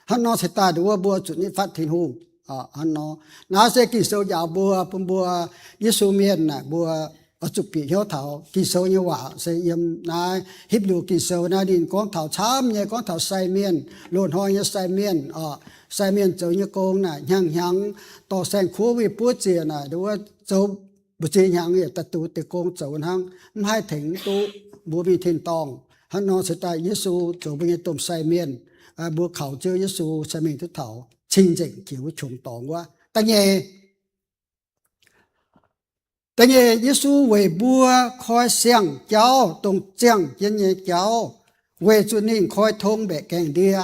Hnangv nor cingx daaih nduov wuov mbuo zuqc nitv fatv Tin-Hungh. Hnangv nor, naaiv se Ging-Sou njaaux mbuo, bun mbuo Yesu mienh naaic mbuo oix zuqc bieqc hnyouv taux Ging-Sou nyei waac se yiem naaiv Hipv^lu Ging-Sou naaiv ninh gorngv taux camv nyei, gorngv taux sai mienh, loz-hnoi nyei sai mienh oc. Sai mienh zoux nyei gong naaic hnyangx-hnyangx dorh saeng-kuv mingh buov ziec naaic nduov wuov zoux mbu'ziex hnyangx yietc daaih dux deix gong zoux hnangv, mv haih tengx mv duqv mbuo mingh tin-dorngh. Hnangv nor cingx daaih Yesu zoux mbuo nyei domh sai mienh, mbuo kaux Ziouv Yesu se mingh duqv taux cing-nzengc jiex wuov qongx dorngx wuov. Da'nyeic, da'nyeic Yesu weic mbuo koi siang-jauv, dongh ziangh jienv nyei jauv, weic zuqc ninh koi tong mbaeqc gaengh ndie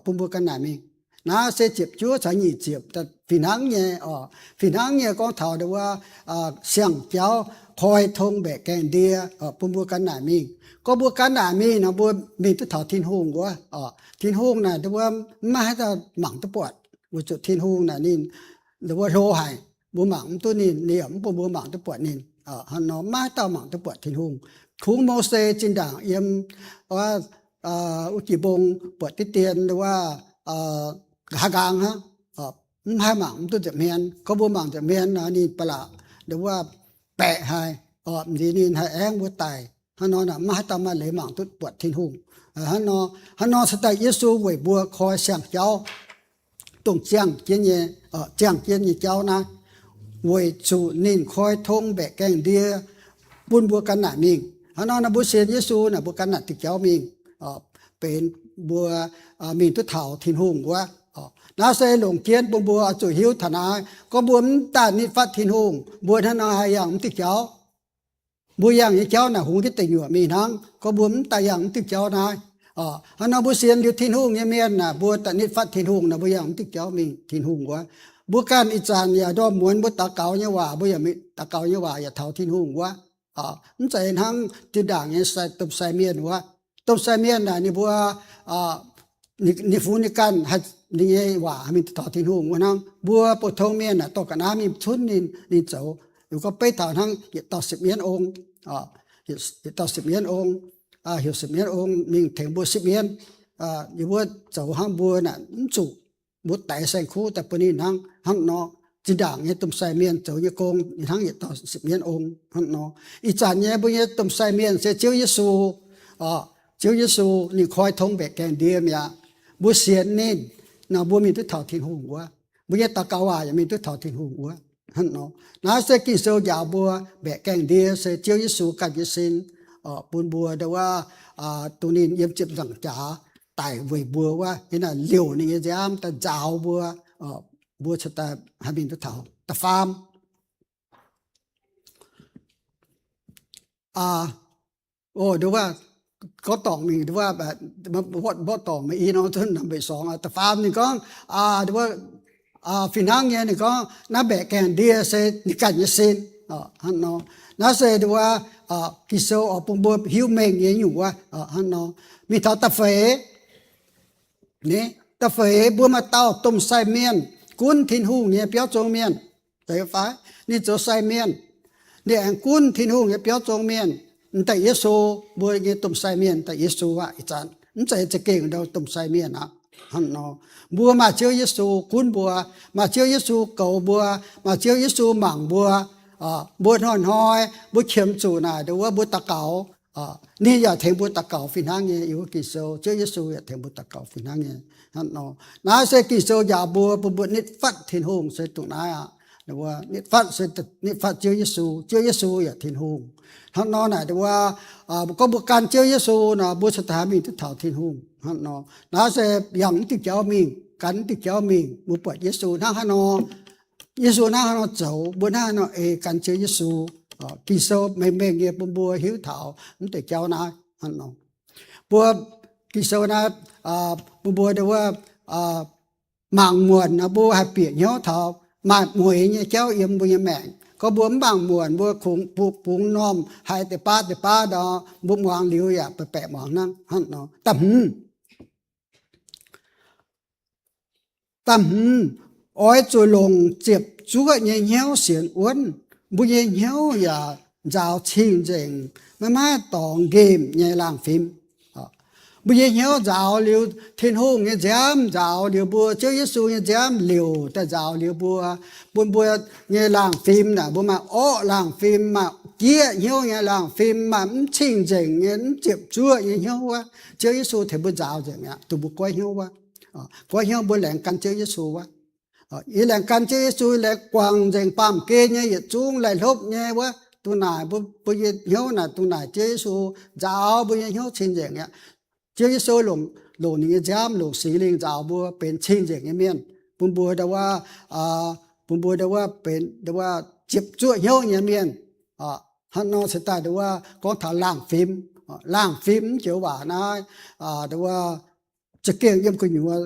bun mbuo ganh naaic mingh. Naaiv se ziepc juov caux nyic ziepc fih hnangv nyei oc. Fih hnangv nyei gorngv taux nduov wuov siang-jauv koi tong mbaeqc gaengh ndie bun mbuo ganh naaic mingh. Gorngv mbuo ganh naaic mingh nor mbuo mingh duqv taux Tin-Hungh wuov. Tin-Hungh naaic nduov wuov mv maaih haaix dauh mangc duqv buatc, weic zuqc Tin-Hungh naaic ninh nduov wuov hlo haic, mbuo mangc mv duqv ninh, ninh yaac mv bun mbuo mangc duqv buatc ninh. Hnangv nor maiv maaih haaix dauh mangc duqv buatc Tin-Hungh. Kungx Mose zinh ndaangc yiem wuov jiex mbong buatc diqv dien nduov wuov nqa'haav nqaang hnangv, mv haih mangc mv duqv nza'hmien. Gorngv mbuo mangc nza'hmien nor ninh ba'laqc nduov wuov baeqc haic, m'nziex ninh haih aengv mbuo daic. Hnangv nor maiv maaih haaix dauh maaih leiz mangc duqv buatc Tin-Hungh. Hnangv nor, hnangv nor cingx daaih Yesu weic mbuo koi siang-jauv, dongh ziangh jienv nyei, ziangh jienv nyei jauv naaiv, weic zuqc ninh koi tong mbaeqc gaengh ndie bun mbuo ganh naaic mingh. Hnangv nor naaic mbuo sienx Yesu naaic mbuo ganh naaic diuh jauv mingh, benx mbuo mingh duqv taux Tin-Hungh wuov. Naaiv se longc jienv bun mbuo oix zuqc hiuv taux naaiv, gorngv mbuo mv daaih nitv fatv Tin-Hungh, mbuo hnangv nor haih yangh mv diuh jauv. Mbuo yangh nyei jauv naaic hungx jienv deic nyuoqc mingh hnangv. Gorngv mbuo mv daaih yangh mv diuh jauv naaiv, hnangv nor mbuo sienx liuz Tin-Hungh nyei mienh naaic, mbuo daaih nitv fatv Tin-Hungh naaic, mbuo yangh mv diuh jauv mingh Tin-Hungh wuov. Mbuo ganh ih zanc yaac ndorm muonz mbuo daux gaux nyei waac, mbuo yaac daux gaux nyei waac yaac taux Tin-Hungh wuov. Mv zeiz hnangv zinh ndaangc nyei domh sai mienh wuov. Domh sai mienh naaic ninh mbuo, ninh fungx ninh ganh, ninh nyei waac mingh taux Tin-Hungh wuov hnangv. Mbuo pou-tong mienh naaic dorh ga'naaiv mingh cunv ninh, ninh zoux. Liuz gorngv beiv taux hnangv yietc dauh sipv mienv ong, yietc dauh sipv mienv ong, heuc sipv mienv ong mingh tengx mbuo sipv mienv. Yie mbuo zoux hnangv mbuo naaic mv zuqc mbuo daix saeng-kuv daaih bun ninh hnangv, hnangv nor. Zinh ndaangc nyei domh sai mienh zoux nyei gong ninh hnangv yietc dauh sipv mienv ong, hnangv nor. Ih zanc nyei mbuo nyei domh sai mienh se Ziouv Yesu. Ziouv Yesu ninh koi tong mbaeqc gaengh ndie mi'aqv. Mbuo sienx ninh nor, mbuo mingh duqv taux Tin-Hungh wuov. Mbuo nyei daux gaux waac yaac mingh duqv taux Tin-Hungh wuov, hnangv nor. Naaiv se Ging-Sou njaaux mbuo, mbaeqc gaengh ndie se Ziouv Yesu ganh nyei sin, bun mbuo ndo wuov, dongh ninh yiem ziepc nzaangc jaax daic weic mbuo wuov, yiem naaic liouc ninh nyei nziaamv daaih nzaaux mbuo, mbuo cingx daaih haih mingh duqv taux. Da'faam, ndo wuov, gorngv dorngc mingh ndo wuov, mborqv dorngc mingh i nor, number song, da'faam ninh gorngv, ndo wuov, fih hnangv nyei ninh gorngv naaiv mbaeqc gaengh ndie se ninh ganh nyei sin, hnangv nor. Naaiv se ndo wuov, Ging-Sou oix bun mbuo hiuv mengh nyei nyungc wuov, hnangv nor. Mingh taux da'feix, da'feix mbuo maaih dauh domh sai mienh gunv Tin-Hungh nyei biauv zong mienh. Zeiz fai? Ninh zoux sai mienh, ninh aengx gunv Tin-Hungh nyei biauv zong mienh. M'deix Yesu, mbuo nyei domh sai mienh daaih Yesu aqv. Ih zanc mv zeiz za'gengh ndo domh sai mienh aqv. Hnangv nor, mbuo maaih Ziouv Yesu gunv mbuo, maaih Ziouv Yesu goux mbuo, maaih Ziouv Yesu mangc mbuo, mbuo hnoi-hnoi mbuo qiemx zuqc naaic ndo wuov mbuo daux gaux, ninh yaac tengx mbuo daux gaux fih hnangv nyei. Yiem wuov Ging-Sou, Ziouv Yesu yaac tengx mbuo daux gaux fih hnangv nyei. Hnangv nor, naaiv se Ging-Sou njaaux mbuo, bun mbuo nitv fatv Tin-Hungh se dongh naaiv aqv. Nitv fatv se nitv fatv Ziouv Yesu, Ziouv Yesu yaac Tin-Hungh. Hnangv nor naaic ndo wuov, gorngv mbuo gan Ziouv Yesu nor, mbuo cingx daaih haih mingh duqv taux Tin-Hungh. Hnangv nor, naaiv se yangh mv diuh jauv mingh, gan mv diuh jauv mingh, mbuo buatc Yesu hnangv haaix nor, Yesu hnangv haaix nor zoux, mbuo hnangv haaix nor ei gan Ziouv Yesu. Ging-Sou mengh mengh nyei bun mbuo hiuv taux mv deix jauv naaiv. Hnangv nor, mbuo Ging-Sou naaiv bun mbuo ndo wuov, mangc muonc nor mbuo haih bieqc hnyouv taux maaih mueix nyei jauv yiem mbuo nyei maengc. Gorngv mbuo mv mangc muonc, mbuo kungx bungx normh haiz deix baav deix baav nor, mbuo muangx liuz yaac baeqc baeqc muangx hnangv. Hnangv nor, da'hmz, da'hmz, oix zuqc longc ziepc zuoqv nyei hnyouv sienx wuonv. Mbuo nyei hnyouv yaac nzaaux cing-nzengc, maiv maaih dorngx nqemh nyei laangh fim. Mbuo nyei hnyouv nzaaux liuz, Tin-Hungh nyei nziaamv nzaaux liuz mbuo, Ziouv Yesu nyei nziaamv liouc daaih nzaaux liuz mbuo, bun mbuo nyei laangh fim naaic, mbuo maaih orqv laangh fim, maaih jieqv hnyouv nyei laangh fim, maaih mv cing-nzengc nyei, mv ziepc zuoqv nyei hnyouv wuov, Ziouv Yesu tengx mbuo nzaaux nzengc mi'aqv, dongh mbuo goiv hnyouv wuov. Goiv hnyouv mbuo laengz gan Ziouv Yesu wuov. Yie laengz gan Ziouv Yesu, laengz guangc nzengc baamh gen nyei yietc zungv laih hlopv nyei wuov, dongh naaic mbuo, mbuo nyei hnyouv naaic dongh naaic Ziouv Yesu nzaaux mbuo nyei hnyouv cing-nzengc aqv. Ziouv Yesu longc, longc ninh nyei nziaamv, longc Singx Lingh nzaaux mbuo benx cing-nzengc nyei mienh, bun mbuo ndo wuov, bun mbuo ndo wuov benx ndo wuov ziepc zuoqv hnyouv nyei mienh. Hnangv nor se daaih ndo wuov gorngv taux laangh fim. Laangh fim mv joux waac naaiv, ndo wuov za'gengh yiem gu'nyuoz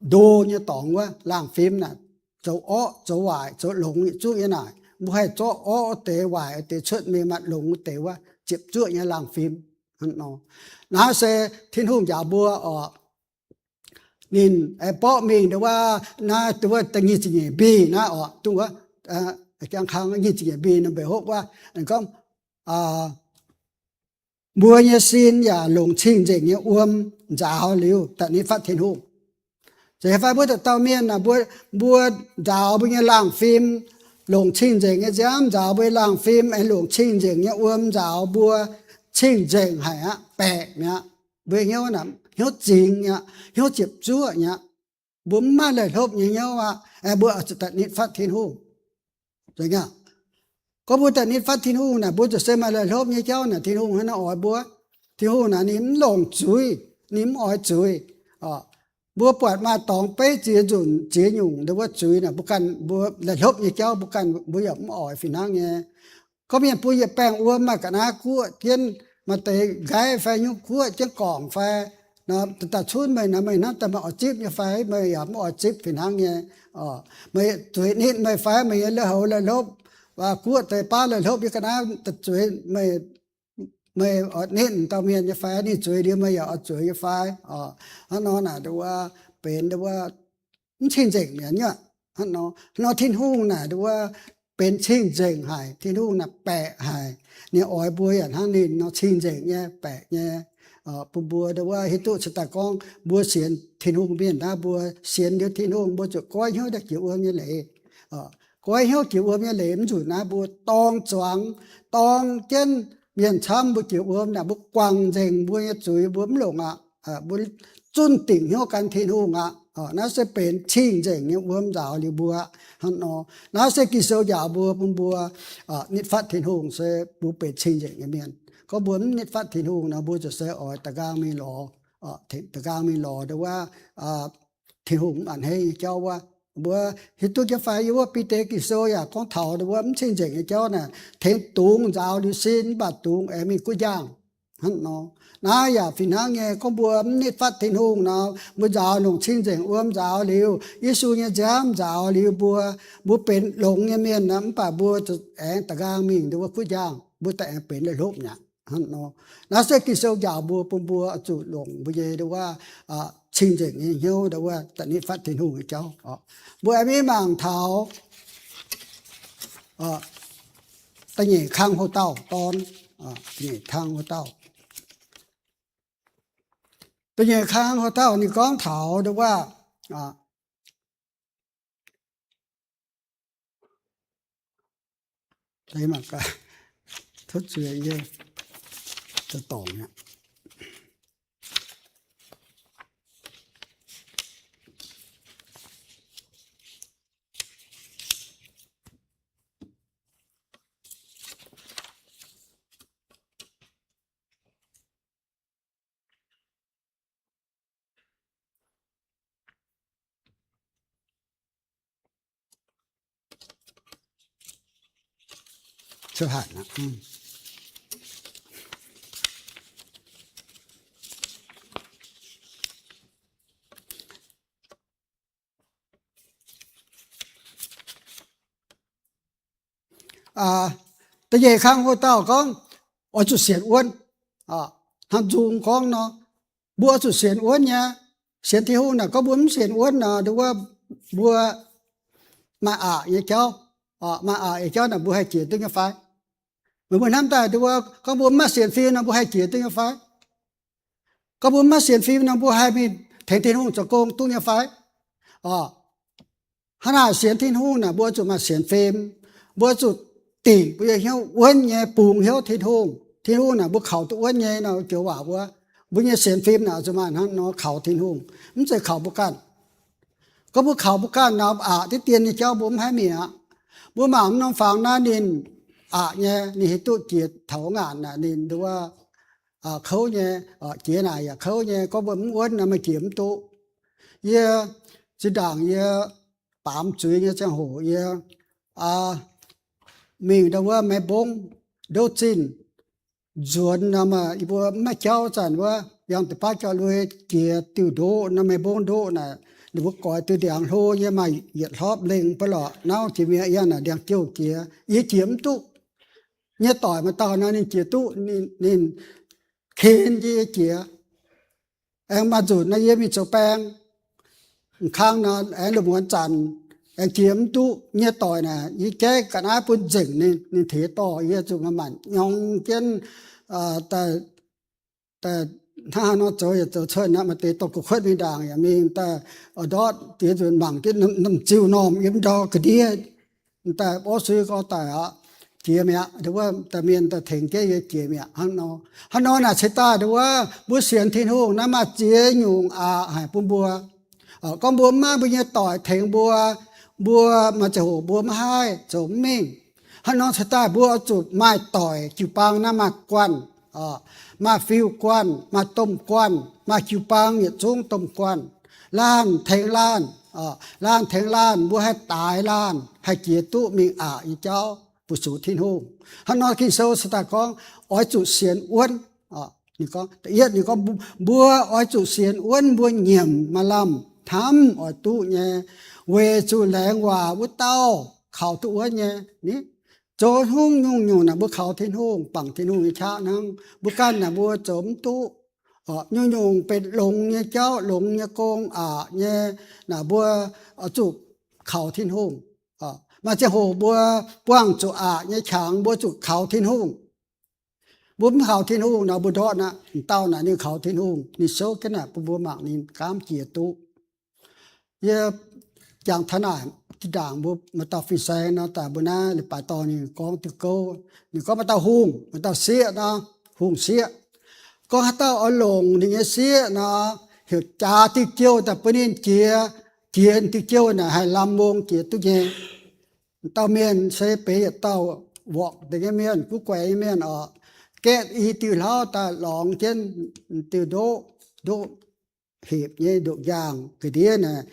ndo nyei dorngx wuov, laangh fim naaic, zoux orqv, zoux waaic, zoux longx yietc zungv nyei naaic. Mbuo haih zorqv orqv wuov deix, waaic wuov deix cuotv mingh, maaih longx wuov deix wuov, ziepc zuoqv nyei laangh fim. Hnangv nor, naaiv se Tin-Hungh njaaux mbuo oc. Ninh aengx borqv mingh ndo wuov, naaiv ndo wuov da'nyeic ziepc nyeic mbiih naaiv oc, dongh wuov, jang kang nyic ziepc nyeic mbiih nor mbenc hopv wuov, ninh gorngv, mbuo nyei sin yaac longc cing-nzengc nyei wuom nzaaux liuz daaih nitv fatv Tin-Hungh. Se fai mbuo dauh dauh mienh aah, mbuo, mbuo nzaaux mbuo nyei laangh fim, longc cing-nzengc nyei nziaamv nzaaux mbuo nyei laangh fim, aengx longc cing-nzengc nyei wuom nzaaux mbuo, cing-nzengc haic aqv, baeqc mi'aqv. Mbuo hnyouv, hnyouv zingx mi'aqv, hnyouv ziepc zuoqv mi'aqv. Mbuo mv maaih laih hlopv nyei hnyouv aqv. Mbuo oix zuqc daaih nitv fatv Tin-Hungh. Gorngv mbuo daaih nitv fatv Tin-Hungh naaic, mbuo ziouc se maaih laih hlopv nyei jauv naaic, Tin-Hungh hnangv naaiv oix mbuo. Tin-Hungh naaic ninh mv longc zuiz, ninh mv oix zuiz. Mbuo buatc maaih dorngx beiv ziex nzunc ziex nyungc ndo wuov zuiz naaic, mbuo ganh mbuo laih hlopv nyei jauv mbuo ganh mbuo yaac mv oix fih hnangv nyei. Gorngv mienh bun yietc baengh wuom maaih ga'naaiv guoqv jienv, maaih deix nqaiv fai nyungc guoqv jienv gorngc fai, daaih cunv meih naaic, meih hnamv daaih meih oix zipv nyei fai, meih yaac mv oix zipv fih hnangv nyei. Meih zueiz nitv meih fai, meih nyei lui-houx laih hlopv, guoqv deix baav laih hlopv nyei ga'naaiv zueiz meih, meih oix nitv dauh mienh nyei fai, ninh zueiz liuz meih yaac oix zueiz nyei fai. Hnangv nor naaic ndo wuov benx ndo wuov mv cing-nzengc mi'aqv. Hnangv nor, hnangv nor Tin-Hungh naaic ndo wuov benx cing-nzengc haic. Tin-Hungh naaic baeqc haic. Ninh oix mbuo yaac hnangv ninh nor cing-nzengc nyei, baeqc nyei. Bun mbuo ndongc wuov hiuv duqv cingx daaih gorngv mbuo sienx Tin-Hungh mienh naaiv, mbuo sienx liuz Tin-Hungh mbuo zuqc goiv hnyouv daaih jiex wuom nyei leiz. Goiv hnyouv jiex wuom nyei leiz mv nzunc naaiv mbuo dorng zuangx, dorng jienv mienh camv mbuo jiex wuom naaic, mbuo guangc nzengc mbuo nyei zuiz, mbuo mv longc aqv. Mbuo zunh dingc hnyouv gan Tin-Hungh aqv. Naaiv se benx cing-nzengc nyei wuom nzaaux liuz mbuo aqv. Hnangv nor, naaiv se Ging-Sou njaaux mbuo, bun mbuo nitv fatv Tin-Hungh se mbuo benx cing-nzengc nyei mienh. Gorngv mbuo mv nitv fatv Tin-Hungh nor, mbuo ziouc se oix da'nqaang mingh lorz, da'nqaang mingh lorz ndongc wuov Tin-Hungh mv a'hneiv nyei jauv wuov. Mbuo hiuv duqv jienv fai? Yiem wuov Bide Ging-Sou yaac gorngv taux ndongc wuov mv cing-nzengc nyei jauv naaic, tengx dungz nzaaux liuz sin, mv baac dungz aengx mingh guv njang. Hnangv nor, naaiv yaac fih hnangv nyei. Gorngv mbuo mv nitv fatv Tin-Hungh nor, mbuo nzaaux longc cing-nzengc wuom nzaaux liuz, Yesu nyei nziaamv nzaaux liuz mbuo, mbuo benx longx nyei mienh nor, mv baac mbuo aengx da'nqaang mingh ndongc wuov guv njang, mbuo daaih aengx benx la'hlopv mi'aqv. Hnangv nor, naaiv se Ging-Sou njaaux mbuo, bun mbuo zuqc longc mbuo nyei ndongc wuov cing-nzengc nyei hnyouv ndongc wuov da'nitv fatv Tin-Hungh nyei jauv. Mbuo aengx mingh mangc taux da'nyeic kang hlo dauh dorn, da'nyeic kang hlo dauh. Da'nyeic kang hlo dauh ninh gorngv taux ndongc wuov Da'nyeic kang wuov dauh gorngv, oix zuqc sienx wuonv. Hnangv nzung gorngv nor, mbuo oix zuqc sienx wuonv nyei. Sienx Tin-Hungh naaic, gorngv mbuo mv sienx wuonv nor, nduov wuov mbuo maaih aqc nyei jauv, maaih aqc nyei jauv naaic mbuo haih jiex duqv nyei fai? Meih mbuo hnamv daaih nduov wuov, gorngv mbuo mv maaih sienx fim nor, mbuo haih jiex duqv nyei fai? Gorngv mbuo mv maaih sienx fim nor, mbuo haih mingh tengx Tin-Hungh zoux gong duqv nyei fai? Hnangv naaic sienx Tin-Hungh naaic, mbuo zuqc maaih sienx fim. Mbuo zuqc dingc mbuo nyei hnyouv wuonv nyei, bungx hnyouv Tin-Hungh. Tin-Hungh naaic mbuo kaux duqv wuonv nyei nor, joux waac wuov, mbuo nyei sienx fim naaic zuqc maaih hnangv nor kaux Tin-Hungh, mv zeiz kaux mbuo ganh. Gorngv mbuo kaux mbuo ganh nor, aqc diqv dien nyei jauv mbuo mv haih mingh aqv. Mbuo mangc mv norm fangx naaiv ninh aqc nyei, ninh hiuv duqv jiex taux ngaanc naaic ninh nduov kouv nyei, jiex naaic yaac kouv nyei. Gorngv mbuo mv wuonv nor, maaih jiex mv duqv. Yie zinh ndaangc yie baamz zuiz nyei ziangh hoc yie mingh ndau wuov maiv mbongv ndouv zinh nzuonx nor, yie mbuo mv maaih jauv zanc wuov, yangh deix baav jauv-lui jiex diuh ndoqv nor, maiv mbongv ndoqv naaic, ninh mbuo goix diuh ndiangx hlo nyei, maaih yietc hlopv lengh ba'lorqc nauv jiex mi'aqv. Yangh naaic ndiangx-jouh jiex, yie jiex mv duqv. Nyei doic maaih dauh nor, ninh jiex duqv, ninh ken jienv yie jiex. Aengx maaih nzunc nor, yie mingh zoux baeng, m'kang nor, aengx lungh muonz zanc, aengx jiex mv duqv. Nyei doic naaic, yie jaiv ga'naaiv bun nzengc ninh, ninh tengx dorh yie zuqc manc-manc nyorng jienv daaih, hnangv haaix nor zoux yaac zoux cuotv aqv. Maaih deix dorh gu'kuotv mingh ndaangc yaac mingh daaih, ndortv diex nzunc mangc jienv norm-norm ziuh normh yiem ndau ga'ndiev, daaih borv sui gorx daic aqv, jiex mi'aqv. Nduov wuov daaih mienh daaih tengx jienv yie jiex mi'aqv. Hnangv nor, hnangv nor naaic cingx daaih nduov wuov mbuo sienx Tin-Hungh naaiv maaih ziex nyungc aqc haic bun mbuo. Gorngv mbuo mv maaih mbuo nyei doic tengx mbuo, mbuo maaih ziangh hoc mbuo maiv haih zoux mv mingh. Hnangv nor cingx daaih mbuo oix zuqc maaih doic. Jiu-baang naaiv maaih guanh, maaih fiuv guanh, maaih domh guanh, maaih jiu-baang yietc zungv domh guanh. Laanh tengx laanh, laanh tengx laanh, mbuo haih daaix laanh, haih jiex duqv mingh aqc nyei jauv fu-sux Tin-Hungh. Hnangv nor Ging-Sou cingx daaih gorngv oix zuqc sienx wuonv. Ninh gorngv, da'yietv ninh gorngv, mbuo oix zuqc sienx wuonv, mbuo nyiemc maaih lamh hnamv oix duqv nyei, weic zuqc laengz waac wuov dauh kaux duqv wuonv nyei. Zoux haaix nyungc-nyungc naaic mbuo kaux Tin-Hungh, bangc Tin-Hungh nyei qaqv hnangv. Mbuo ganh naaic mbuo zoux mv duqv. Nyungc-nyungc benx longx nyei jauv, longx nyei gong, aqc nyei, naaic mbuo oix zuqc kaux Tin-Hungh. Maaih ziangh hoc mbuo buangh zuqc aqc nyei qangx, mbuo zuqc kaux Tin-Hungh. Mbuo mv kaux Tin-Hungh nor, mbuo ndortv aqv. M'dauh naaic ninh kaux Tin-Hungh, ninh souv jienv naaic bun mbuo mangc, ninh gaamv jiex duqv. Yie jangx taux naaic, zinh ndaangc mbuo maaih dauh fin-saeng nor, daaih mbuo naaiv leiz-baaix dorngh ninh gorngv diuh gouv. Ninh gorngv maaih dauh hungh, maaih dauh sieqv nor, hungh sieqv. Gorngv haaix dauh oix longc ninh nyei sieqv nor, heuc jaax diuh jouh daaih bun ninh jiex. Jiex diuh jouh naaic haih lamh mbong jiex duqv nyei. Dauh mienh se benx yietc dauh worqc deix nyei mienh, guv guaix nyei mienh oc. Gaeqv i diuh hlauv daaih lorngx jienv diuh ndoqv, ndoqv hepc nyei ndoqv njaangh ga'ndiev naaic,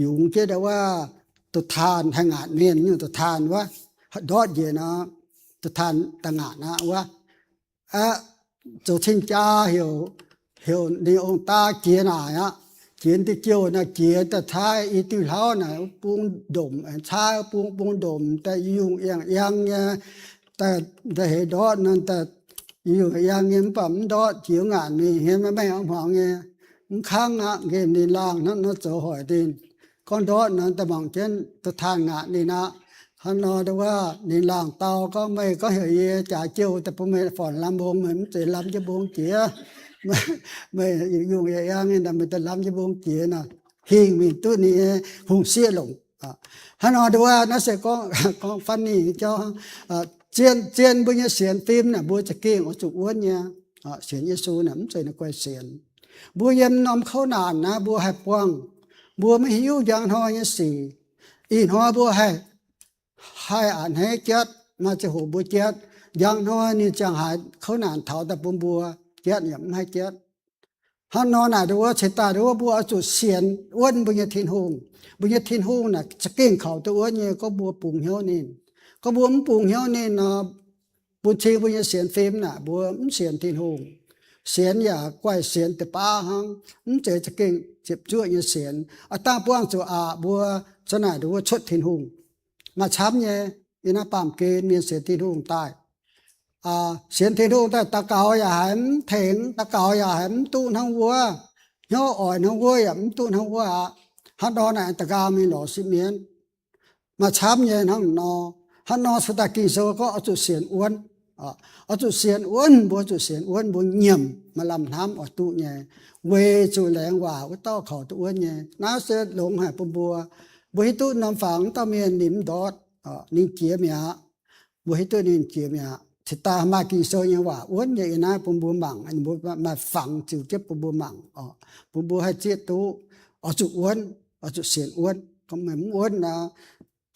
yungz jienv ndau wuov, duqv taanh haih ngaatc mienh nyungc duqv taanh wuov, ndortv njiec nor, duqv taanh daaih ngaatc aqv wuov. Aeqv, zoux cing-jaa heuc, heuc ninh ong-daa jiex naaic aqv. Jiex diuh jouh naaic, jiex daaih caaiv i diuh hlauv naaic, bung ndomc, caaiv bung, bung ndomc daaih yungh yangh yangh nyei, daaih heix ndortv nor, daaih yungh yangh nyei, mv baac mv ndortv, jiex ngaatc mingh hmien maiv maengh hmuangx nyei. Mv kangv aqv, nqemh ninh laangh hnangv nor zoux hoic ninh. Gorngv ndortv nor, daaih mangc jienv duqv taanh ngaatc ninh aqv. Hnangv nor ndau wuov, ninh laangh dau gorngv, meih gorngv heuc yie jaax jouh daaih bun meih forn lamh mbong, meih mv zeiz lamh jienv mbong jiex. Meih yungh yangh nyei, meih daaih lamh jienv mbong jiex nor, hingh mingh duqv ninh nyei hungh sieqv longc. Hnangv nor ndau wuov, naaiv se gorngv, gorngv funny nyei jauv. Zien, zien mbuo nyei sienx fim naaic, mbuo za'gengh oix zuqc wuonv nyei. Sienx Yesu naaic mv zeiz ninh guai sienx. Mbuo yiem norm kouv naanc naaiv mbuo haih buangh, mbuo maiv hiuv njang hnoi nyei sic. Ih hnoi mbuo haih, haih a'hneiv jatv, maaih ziangh hoc mbuo jatv. Njang hnoi ninh ziangh haaix kouv naanc taux daaih bun mbuo, jatv yaac mv haih jatv. Hnangv nor naaic ndau wuov, ceix daaih ndau wuov mbuo oix zuqc sienx wuonv mbuo nyei Tin-Hungh. Mbuo nyei Tin-Hungh naaic za'gengh kaux duqv wuonv nyei, gorngv mbuo bungx hnyouv ninh. Gorngv mbuo mv bungx hnyouv ninh nor, bun cing mbuo nyei sienx fim naaic mbuo mv sienx Tin-Hungh. Sienx yaac guai sienx deix baav hnangv, mv zeiz za'gengh ziepc zuoqv nyei sienx. Aav dangh buangh zuqc aqc mbuo, za'naaic ndau wuov cuotv Tin-Hungh. Maaih camv nyei, yiem naaiv baamh gen mienh sienx Tin-Hungh daaih, sienx Tin-Hungh daaih daux gaux yaac haiz mv tengx, daux gaux yaac haiz mv duqv hnangv wuov, hnyouv oix hnangv wuov yaac mv duqv hnangv wuov aqv. Hnangv nor naaic da'nqaang mingh lorz sipv mienv. Maaih camv nyei hnangv nor. Hnangv nor ceix daaih Ging-Sou gorngv oix zuqc sienx wuonv. Oix zuqc sienx wuonv, mbuo zuqc sienx wuonv, mbuo nyiemc maaih lamh hnamv oix duqv nyei, weic zuqc laengz waac wuov dauh kaux duqv wuonv nyei. Naaiv se longx haic bun mbuo. Mbuo hiuv duqv norm fangx wuov dauh mienh ninh mv ndortv, ninh jiex mi'aqv. Mbuo hiuv duqv ninh jiex mi'aqv. Ceix daaih maaih Ging-Sou nyei waac wuonv nyei yiem naaiv bun mbuo mangc, mbuo maaih fangx ziux jienv bun mbuo mangc oc, bun mbuo haih zieqv duqv. Oix zuqc wuonv, oix zuqc sienx wuonv. Gorngv meih mv wuonv nor,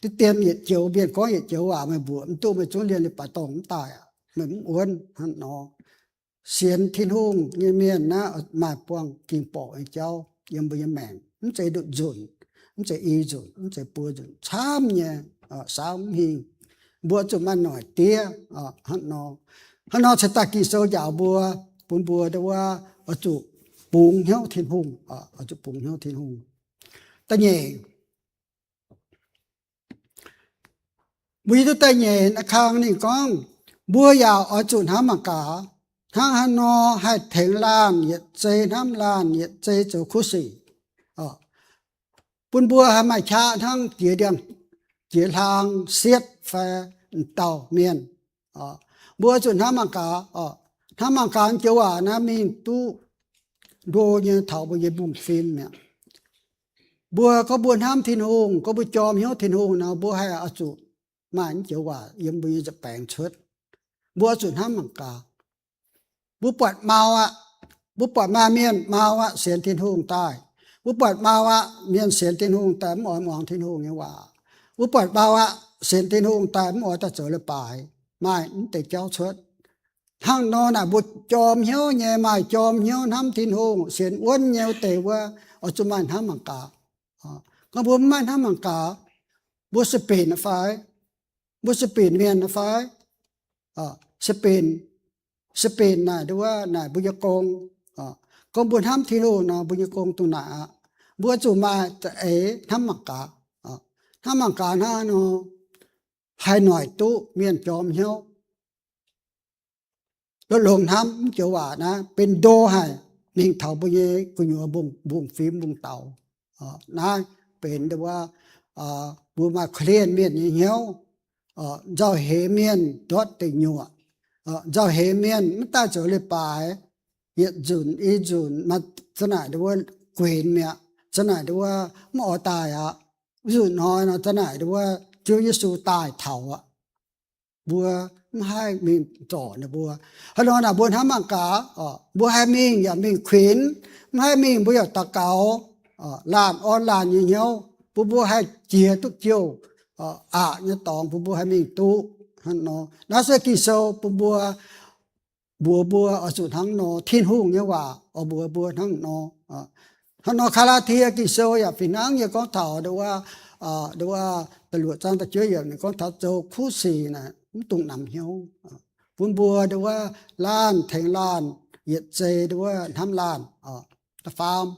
diqv dien yietc joux mienh gorngv yietc joux waac meih mbuoqc mv duqv, meih zungv lienh leiz-baaix dorngh mv daaih aqv. Meih mv wuonv hnangv nor. Sienx Tin-Hungh nyei mienh naaiv maaih buangh ging-borqc nyei jauv yiem mbuo nyei maengc. Mv zeiz nduqc nzunc, mv zeiz i nzunc, mv zeiz buo nzunc, camv nyei, saauv mv hingh. Mbuo zuqc maaih noic diev hnangv nor. Hnangv nor ceix daaih Ging-Sou njaaux mbuo, bun mbuo ndau wuov oix zuqc bungx hnyouv Tin-Hungh, oix zuqc bungx hnyouv Tin-Hungh. Da'nyeic, mbuo hiuv duqv da'nyeic naaiv kang ninh gorngv, mbuo yaac oix zuqc hnamv mangc gaax, hnangv haaix nor haih tengx laanh yietc zei hnamv laanh yietc zei zoux kuv sic. Bun mbuo haih maaih qaqv hnangv jiex ndiangx, jiex hlaang sietv fai dauh mienh. Mbuo zuqc hnamv mangc gaax, hnamv mangc gaax joux waac naaiv mingh duqv ndo nyei taux mbuo nyei mbungv fim mi'aqv. Mbuo gorngv mbuo hnamv Tin-Hungh, gorngv mbuo jorm hnyouv Tin-Hungh nor, mbuo haih oix zuqc maaih joux waac yiem mbuo nyei nza'baengx cuotv. Mbuo oix zuqc hnamv mangc gaax. Mbuo buatc mau aqv. Mbuo buatc maaih mienh mau aqv sienx Tin-Hungh daaih. Mbuo buatc mau aqv mienh sienx Tin-Hungh daaih mv oix muangx Tin-Hungh nyei waac. Mbuo buatc mau aqv sienx Tin-Hungh daaih mv oix daaih zoux leiz-baaix. Maaih mv deix jauv cuotv. Hnangv nor naaic mbuo jorm hnyouv nyei, maaih jorm hnyouv hnamv Tin-Hungh, sienx wuonv nyei wuov deix wuov, oix zuqc maaih hnamv mangc gaax. Gorngv mbuo mv maaih hnamv mangc gaax, mbuo se benx fai? Mbuo se benx mienh fai? Se benx, se benx naaic nduov naaic mbuo nyei gong. Gorngv mbuo hnamv Tin-Hungh nor, mbuo nyei gong dongh naaic aqv. Mbuo zuqc maaih za'eix hnamv mangc gaax. Hnamv mangc gaax hnangv nor, haih noic duqv mienh jorm hnyouv. Longx-longx hnamv mv joux waac naaiv benx ndo haic mingh taux mbuo nyei gu'nyuoz mbungv fim mbungv daux. Naaiv benx nduov mbuo maaih korv-lienh mienh nyei hnyouv, nzauh heix mienh ndortv deic nyuoqc, nzauh heix mienh mv daaih zoux leiz-baaix, yietc nzunc i nzunc maaih za'naaic nduov guenx mi'aqv, za'naaic nduov mv oix daaih aqv. Nzunc hnoi nor za'naaic nduov Ziouv Yesu daaih taux aqv. Mbuo mv haih mingh zorc ninh mbuo. Hnangv nor naaic mbuo hnamv mangc gaax, mbuo haih mingh yaac mingh kuinx, mv haih mingh mbuo yaac daux gaux, laanh orn laanh nyei hnyouv, bun mbuo haih jiex duqv jouh aqc nyei dorngx bun mbuo haih mingh duqv. Hnangv nor naaiv se Ging-Sou bun mbuo, mbuox mbuo oix zuqc hnangv nor. Tin-Hungh nyei waac oix mbuox mbuo hnangv nor. Hnangv nor Gaa^laa^tie Ging-Sou yaac fih hnangv nyei gorngv taux nduov, nduov da'luoqc zaang da'juov yiemc ninh gorngv taux zoux kuv sic naaic mv dungx namx hnyouv, bun mbuo nduov laanh tengx laanh yietc zei nduov hnamv laanh. Da'faam,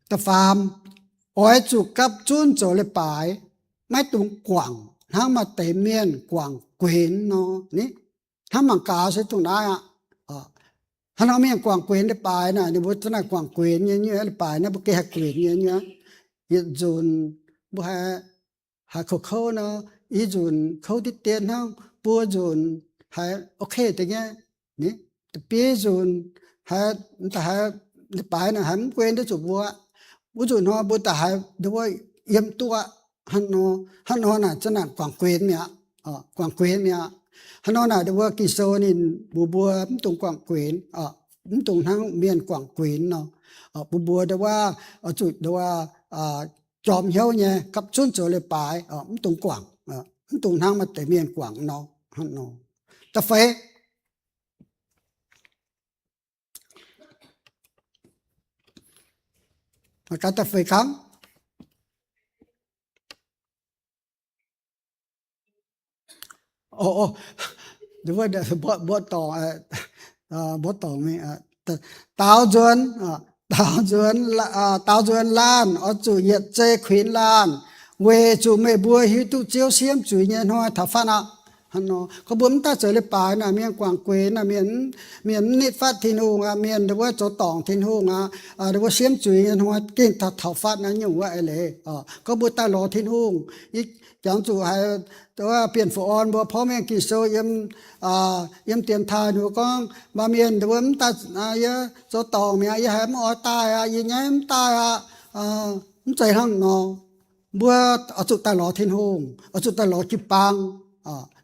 da'faam, oix zuqc gapv zunv zoux leiz-baaix, maiv dungx guangc hnangv maaih deix mienh guangc guenx nor. Hnangv mangc gaax se dongh naaiv aqv. Hnangv nor mienh guangc guenx leiz-baaix naaic, ninh mbuo za'naaic guangc guenx nyei nyuoqc, leiz-baaix naaiv mbuo gengh haih guenx nyei nyuoqc. Yietc nzunc mbuo haiz, haiz kouv-kouv nor, i nzunc kouv diqv dien hnangv, buo nzunc haiz ok deix nyei. Da'biei nzunc haiz, haiz leiz-baaix naaic haiz mv guenx duqv zuqc mbuo. Wuov nzunc hnoi mbuo daaih haiz nduov yiem duqv aqv. Hnangv nor, hnangv nor naaic za'naaic guangc guenx mi'aqv, guangc guenx mi'aqv. Hnangv nor naaic nduov Ging-Sou ninh mbuox mbuo mv dungx guangc guenx, mv dungx hnangv mienh guangc guenx nor. Bun mbuo nduov oix zuqc nduov jorm hnyouv nyei gapv zunv zoux leiz-baaix, mv dungx guangc, mv dungx hnangv maaih deix mienh guangc nor. Hnangv nor. Da'feix, gaax da'feix kangv. Mbuo, mbuo dorngc, mbuo dorngc mingh, daaux nzuonx, daaux nzuonx, daaux nzuonx laanh oix zuqc yietc zei kuinx laanh, weic zuqc meih mbuo hiuv duqv Ziouv siemv zuiz nyei hnoi taux fatv aqv. Hnangv nor gorngv mbuo mv daaih zoux leiz-baaix naaic, mienh guangc guenx naaic, mienh, mienh mv nitv fatv Tin-Hungh aqv, mienh nduov zoux dorngc Tin-Hungh aqv, nduov siemv zuiz nyei hnoi gengh taux fatv naaiv nyungc wuov eix leiz. Gorngv mbuo daaih lorz Tin-Hungh, yie jangx zuqc haiz bienh fu-orn mbuo porv mengh Ging-Sou yiem, yiem dienx taaih ninh mbuo gorngv, maaih mienh nduov mv daaih, yie zoux dorngc mi'aqv, yie haiz mv oix daaih aqv, yie nyaiv mv daaih aqv. Mv zeiz hnangv nor. Mbuo oix zuqc daaih lorz Tin-Hungh, oix zuqc daaih lorz jiu-baang,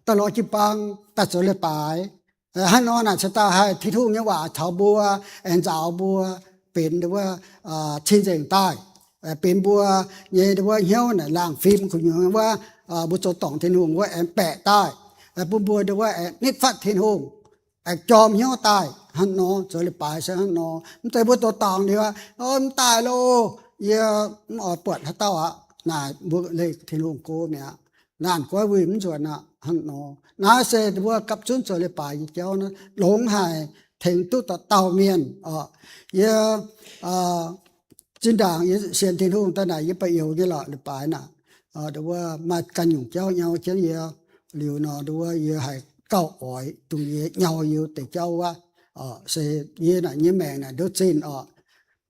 daaih lorz jiu-baang daaih zoux leiz-baaix. Hnangv nor naaic cingx daaih haih Tin-Hungh nyei waac caux mbuo, aengx nzaaux mbuo benx nduov cing-nzengc daaih, benx mbuo nyei nduov hnyouv naaic laangh fim gu'nyuoz wuov, mbuo zoux dorngc Tin-Hungh wuov aengx baeqc daaih, bun mbuo nduov aengx nitv fatv Tin-Hungh, aengx jorm hnyouv daaih. Hnangv nor zoux leiz-baaix se hnangv nor. Mv zeiz mbuo zoux dorngc liuz, mv daaih loh, yie mv oix buatc haaix dauh aqv. Naaic mbuo leih Tin-Hungh go mi'aqv. Naanc goiv wuic mv nzuonx aqv. Hnangv nor naaiv se mbuo gapv zunv zoux leiz-baaix nyei jauv naaiv, longx haic, tengx duqv dauh dauh mienh oc. Yie zinh ndaangc yie sienx Tin-Hungh daaih naaic, yie ba'youz nyei lorqc, leiz-baaix naaic, nduov maaih ganh nyungc jauv nyau jienv yie. Liuz nor nduov yie haiz gauh oix dongh yie nyau yie deix jauv wuov. Se yie naaic nyei maengc naaic nduov zinh oc.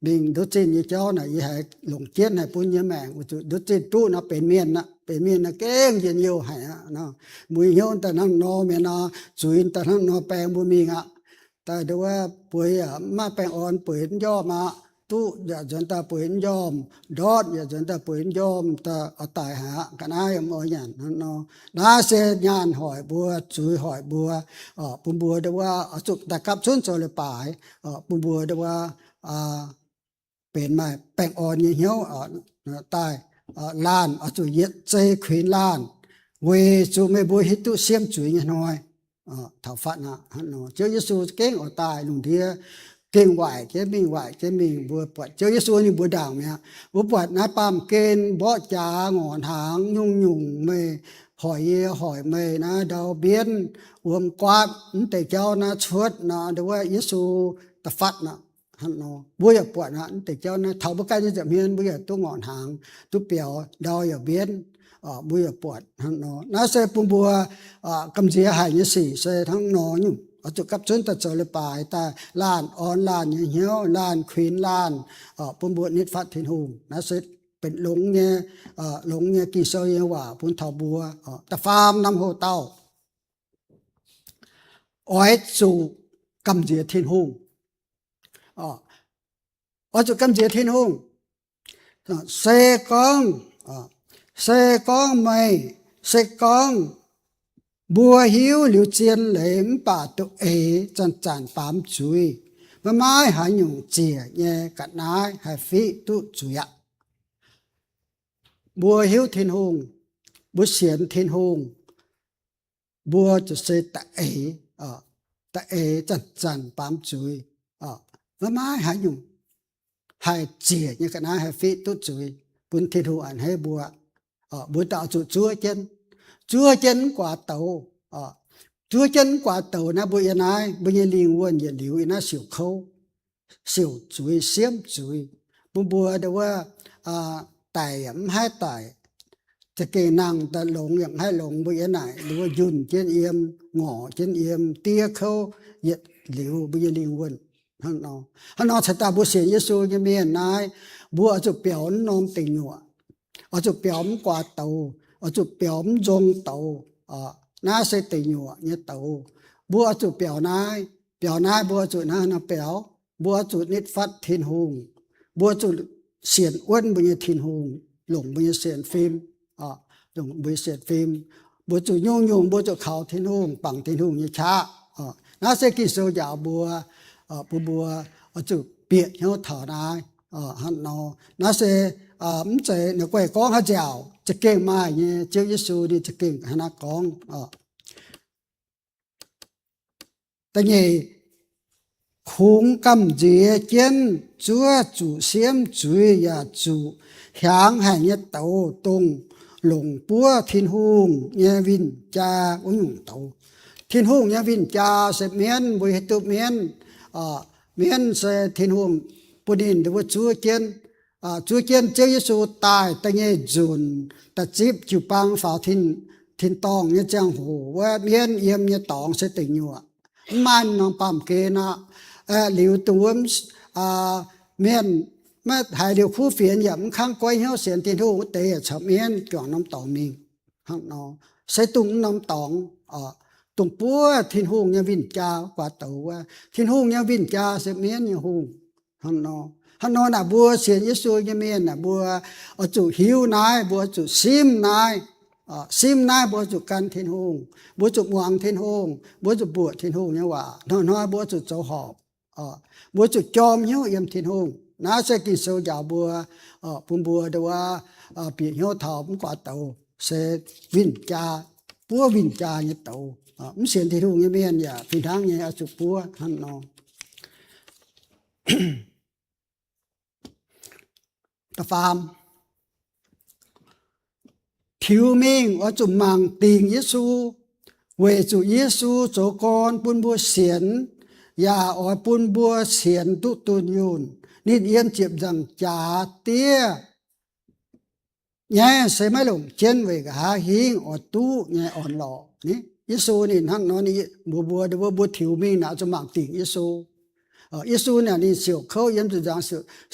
Mingh nduov zinh nyei jauv naaic yie haiz longc jienv haic bun nyei maengc, weic zuqc nduov zinh duqv nor benx mienh aqv. Benx mienh naaic gengh njien-youh haic aqv. Mbuo hnyouv daaih hnangv nor mienh nor, zuiz daaih hnangv nor baeng mbuo mingh aqv. Daaih nduov bueix yaac mv maaih baengh orn, bueix mv njormh aqv. Duqv yaac nzuonx daaih bueix mv njormh, ndortv yaac nzuonx daaih bueix mv njormh, daaih oix daic haic aqv. Ga'naaiv mv oix nyanc hnangv nor. Naaiv se nyaanh hoic mbuo, zuiz hoic mbuo, bun mbuo nduov oix zuqc daaih gapv zunv zoux leiz-baaix, bun mbuo nduov benx maaih baengh orn nyei hnyouv daaih. Laanh oix zuqc yietc zei kuinx laanh, weic zuqc meih mbuo hiuv duqv siemv zuiz nyei hnoi taux fatv aqv. Hnangv nor Ziouv Yesu gengh oix daaih lungh ndiev, gengh waaic jienv mingh, waaic jienv mingh. Mbuo buatc Ziouv Yesu ninh mbuox ndaangc mi'aqv. Mbuo buatc naaiv baamh gen mborqv jaax ngorc hnaangx nyungc-nyungc, meih hoic yie, hoic meih naaiv ndau mbienv wuom guaatv mv deix jauv naaiv cuotv nor, nduov Yesu da'fatv nor. Hnangv nor mbuo yaac buatc aqv, mv deix jauv naaiv taux mbuo ganh nyei nza'hmien mbuo yaac duqv ngorc hnaangx, duqv biaux, ndau yaac mbienv, mbuo yaac buatc hnangv nor. Naaiv se bun mbuo gamh nziex haic nyei sic se hnangv nor nyungc. Oix zuqc gapv zunv daaih zoux leiz-baaix daaih laanh orn laanh nyei hnyouv, laanh kuinx laanh, bun mbuo nitv fatv Tin-Hungh. Naaiv se benx longx nyei, longx nyei Ging-Sou nyei waac bun taux mbuo. Da'faam norm hoc-dauh, oix zuqc gamh nziex Tin-Hungh. Oix zuqc gamh nziex Tin-Hungh. Se gorngv, se gorngv meih, se gorngv mbuo hiuv liuz zien leiz mv baac doqc eix zanc-zanc baamz zuiz, maiv maaih haaix nyungc ziec nyei ga'naaiv haih fiqv duqv zuiz aqv. Mbuo hiuv Tin-Hungh, mbuo sienx Tin-Hungh, mbuo zuqc se da'eix, da'eix zanc-zanc baamz zuiz, maiv maaih haaix nyungc haih ziec nyei ga'naaiv haih fiqv duqv zuiz, bun Tin-Hungh a'hneiv mbuo. Mbuo daaih zuqc zuov jienv, zuov jienv mv guaax douz. Zuov jienv mv guaax douz naaiv, mbuo yiem naaiv, mbuo nyei lingh wuonh yietc liuz yiem naaiv siouc kouv, siouc zuiz, siemv zuiz. Bun mbuo nduov wuov, daic yaac mv haih daic, za'gengh nangh daaih longx yaac mv haih longx. Mbuo yiem naaic nduov wuov njunh jienv yiem, ngorc jienv yiem, diev kouv yietc liuz mbuo nyei lingh wuonh. Hnangv nor, hnangv nor cingx daaih mbuo sienx Yesu nyei mienh naaiv, mbuo oix zuqc biaux mv norm deic nyuoqc, oix zuqc biaux mv guaax douz, oix zuqc biaux mv nzong douz. Naaiv se deic nyuoqc nyei douz. Mbuo oix zuqc biaux naaiv, biaux naaiv mbuo oix zuqc hnangv haaix nor biaux? Mbuo oix zuqc nitv fatv Tin-Hungh. Mbuo zuqc sienx wuonv mbuo nyei Tin-Hungh, longc mbuo nyei sienx fim, longc mbuo nyei sienx fim. Mbuo zuqc nyungc-nyungc mbuo zuqc kaux Tin-Hungh, bangc Tin-Hungh nyei qaqv. Naaiv se Ging-Sou njaaux mbuo, bun mbuo oix zuqc bieqc hnyouv taux naaiv. Hnangv nor, naaiv se mv zeiz ninh guaih gorngv haaix nziaauc, za'gengh maaih nyei. Ziouv Yesu ninh za'gengh hnangv naaiv gorngv. Da'nyeic, kungx gamh nziex jienv zuov zuqc siemv zuiz yaac zuqc hiaangx haic nyei douz, dongh longc buov Tin-Hungh nyei win-jaa wuov nyungc douz. Tin-Hungh nyei win-jaa se mienv, mbuo hiuv duqv mienv. Mienv se Tin-Hungh bun ninh nduov zuov jienv, zuov jienv Ziouv Yesu daaih da'nyeic nzunc da'zipv jiu-baang faaux tin-dorngh nyei ziangh hoc wuov, mienv yiem nyei dorngx se deic nyuoqc, mv maaih norm baamh gen aqv. Liuz dongh wuov mienh maiv haiz liuz kuv fienx yaac mv kangv goiv hnyouv sienx Tin-Hungh wuov deix yaac caux mienv juangc norm dorngx mingh. Hnangv nor, se dongh mv norm dorngx, dongh buov Tin-Hungh nyei win-jaa guaax douz wuov. Tin-Hungh nyei win-jaa se mienv nyei hungh. Hnangv nor, hnangv nor naaic mbuo sienx Yesu nyei mienh naaic mbuo oix zuqc hiuv naaiv, mbuo oix zuqc simv naaiv. Simv naaiv mbuo oix zuqc gan Tin-Hungh, mbuo zuqc muangx Tin-Hungh, mbuo zuqc mbuoqc Tin-Hungh nyei waac. Hnoi-hnoi mbuo oix zuqc zoux horpc. Mbuo zuqc jorm hnyouv yiem Tin-Hungh. Naaiv se Ging-Sou njaaux mbuo, bun mbuo nduov bieqc hnyouv taux mv guaax douz se win-jaa, buov win-jaa nyei douz. Mv sienx Tin-Hungh nyei mienh yaac fih hnangv nyei oix zuqc buov hnangv nor. Da'faam, tiux mingh oix zuqc mangc dingc Yesu, weic zuqc Yesu zoux gorn bun mbuo sienx, yaac oix bun mbuo sienx duqv dunh yunh. Ninh yiem ziepc nzaangc jaax diev nyei se maiv longc jienv weic nqa'haav hingv oix duqv nyei orn-lorqc. Yesu ninh hnangv nor, mbuo mbuo mbuo mbuo tiux mingh naaic zuqc mangc dingc Yesu. Yesu naaic ninh siouc kouv, yiem ziepc nzaangc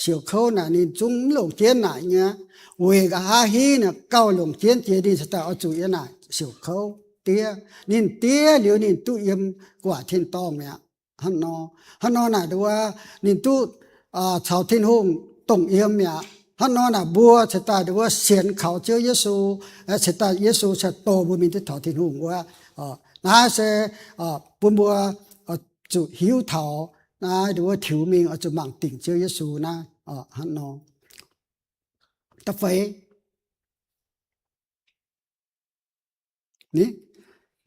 siouc kouv naaic ninh zungv mv longc jienv naaic nyei. Weic nqa'haav hingv naaic gauh longc jienv jiex ninh cingx daaih oix zuqc yiem naaic siouc kouv diev. Ninh diev liuz ninh duqv yiem guaax tin-dorngh mi'aqv. Hnangv nor, hnangv nor naaic nduov ninh duqv caux Tin-Hungh dongh yiem mi'aqv. Hnangv nor naaic mbuo cingx daaih nduov sienx kaux Ziouv Yesu, cingx daaih Yesu cingx dorh mbuo mingh duqv taux Tin-Hungh wuov. Naaiv se bun mbuo zuqc hiuv taux naaiv nduov tiux mingh oix zuqc mangc dingc Ziouv Yesu naaiv. Hnangv nor, da'feix,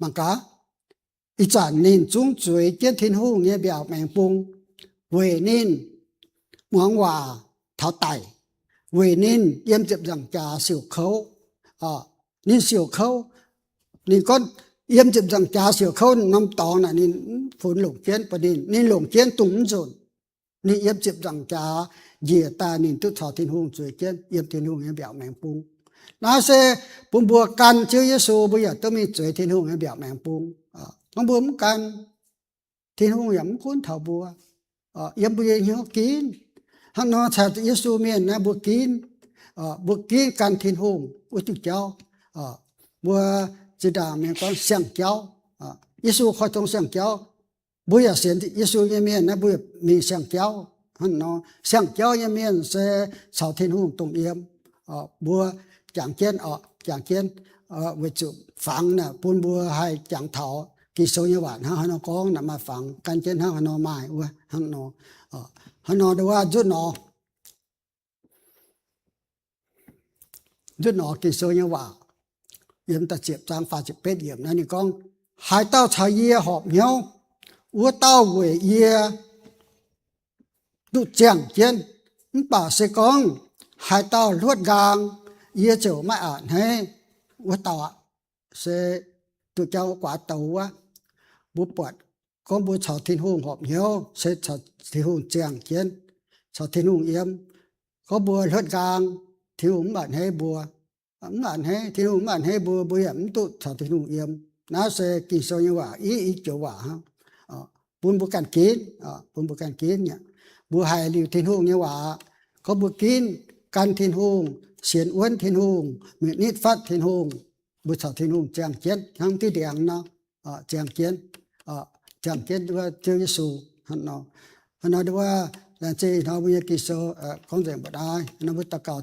mangc gaax, ih zanc ninh zungv zueiz jienv Tin-Hungh nyei mbiaauc maengx bung, weic ninh muangx waac taux daic, weic ninh yiem ziepc nzaangc jaax siouc kouv. Ninh siouc kouv, ninh gorngv yiem ziepc nzaangc jaax siouc kouv norm dorngx naaic ninh mv funx longc jienv bun ninh. Ninh longc jienv dongh mv nzunc. Ninh yiem ziepc nzaangc jaax njiec daaih ninh duqv caux Tin-Hungh zueiz jienv yiem Tin-Hungh nyei mbiaauc maengx bung. Naaiv se bun mbuo gan Ziouv Yesu, mbuo yaac duqv mingh zueiz Tin-Hungh nyei mbiaauc maengx bung. Gorngv mbuo mv gan, Tin-Hungh yaac mv gunv taux mbuo, yiem mbuo nyei hnyouv ginv. Hnangv nor caux Yesu mienh naaiv mbuo ginv, mbuo ginv gan Tin-Hungh wuov diuh jauv. Mbuo zinh ndaangc mienh gorngv siang-jauv, Yesu koi tong siang-jauv. Mbuo yaac sienx Yesu nyei mienh naaiv mbuo yaac mingh siang-jauv. Hnangv nor siang-jauv nyei mienh se caux Tin-Hungh domh yiem. Mbuo jangx jienv oc, jangx jienv, weic zuqc fangx naaic bun mbuo haih jangx taux Ging-Sou nyei waac hnangv haaix nor gorngv naaic, maaih fangx gan jienv hnangv haaix nor maaih wuov hnangv nor. Hnangv nor ndongc wuov nzunc nor, nzunc nor Ging-Sou nyei waac yiem da'ziepc zaang faah ziepc betv yiemc naaiv ninh gorngv, haaix dauh caux yie horpc hnyouv, wuov dauh weic yie duqv ziangh jienv. Mv baac se gorngv haaix dauh hluotv nqaang, yie ziouc maiv a'hneiv wuov dauh aqv. Se duqv jauv guaax douz wuov. Mbuo buatc gorngv mbuo caux Tin-Hungh horpc hnyouv se caux Tin-Hungh ziangh jienv, caux Tin-Hungh yiem. Gorngv mbuo hluotv nqaang, Tin-Hungh mv a'hneiv mbuo. Mv a'hneiv, Tin-Hungh mv a'hneiv mbuo, mbuo yaac mv duqv caux Tin-Hungh yiem. Naaiv se Ging-Sou nyei waac, i, i joux waac hnangv, bun mbuo ganh ginv, bun mbuo ganh ginv aqv. Mbuo haiz liuz Tin-Hungh nyei waac, gorngv mbuo ginv gan Tin-Hungh, sienx wuonv Tin-Hungh, mingh nitv fatv Tin-Hungh, mbuo caux Tin-Hungh ziangh jienv hnangv diuh ndiangx nor, ziangh jienv, ziangh jienv wuov Ziouv Yesu. Hnangv nor, hnangv nor ndongc wuov, laengz zingh ih hnoi mbuo nyei Ging-Sou gorngv nzengc mbuo naaiv. Hnangv nor mbuo daux gaux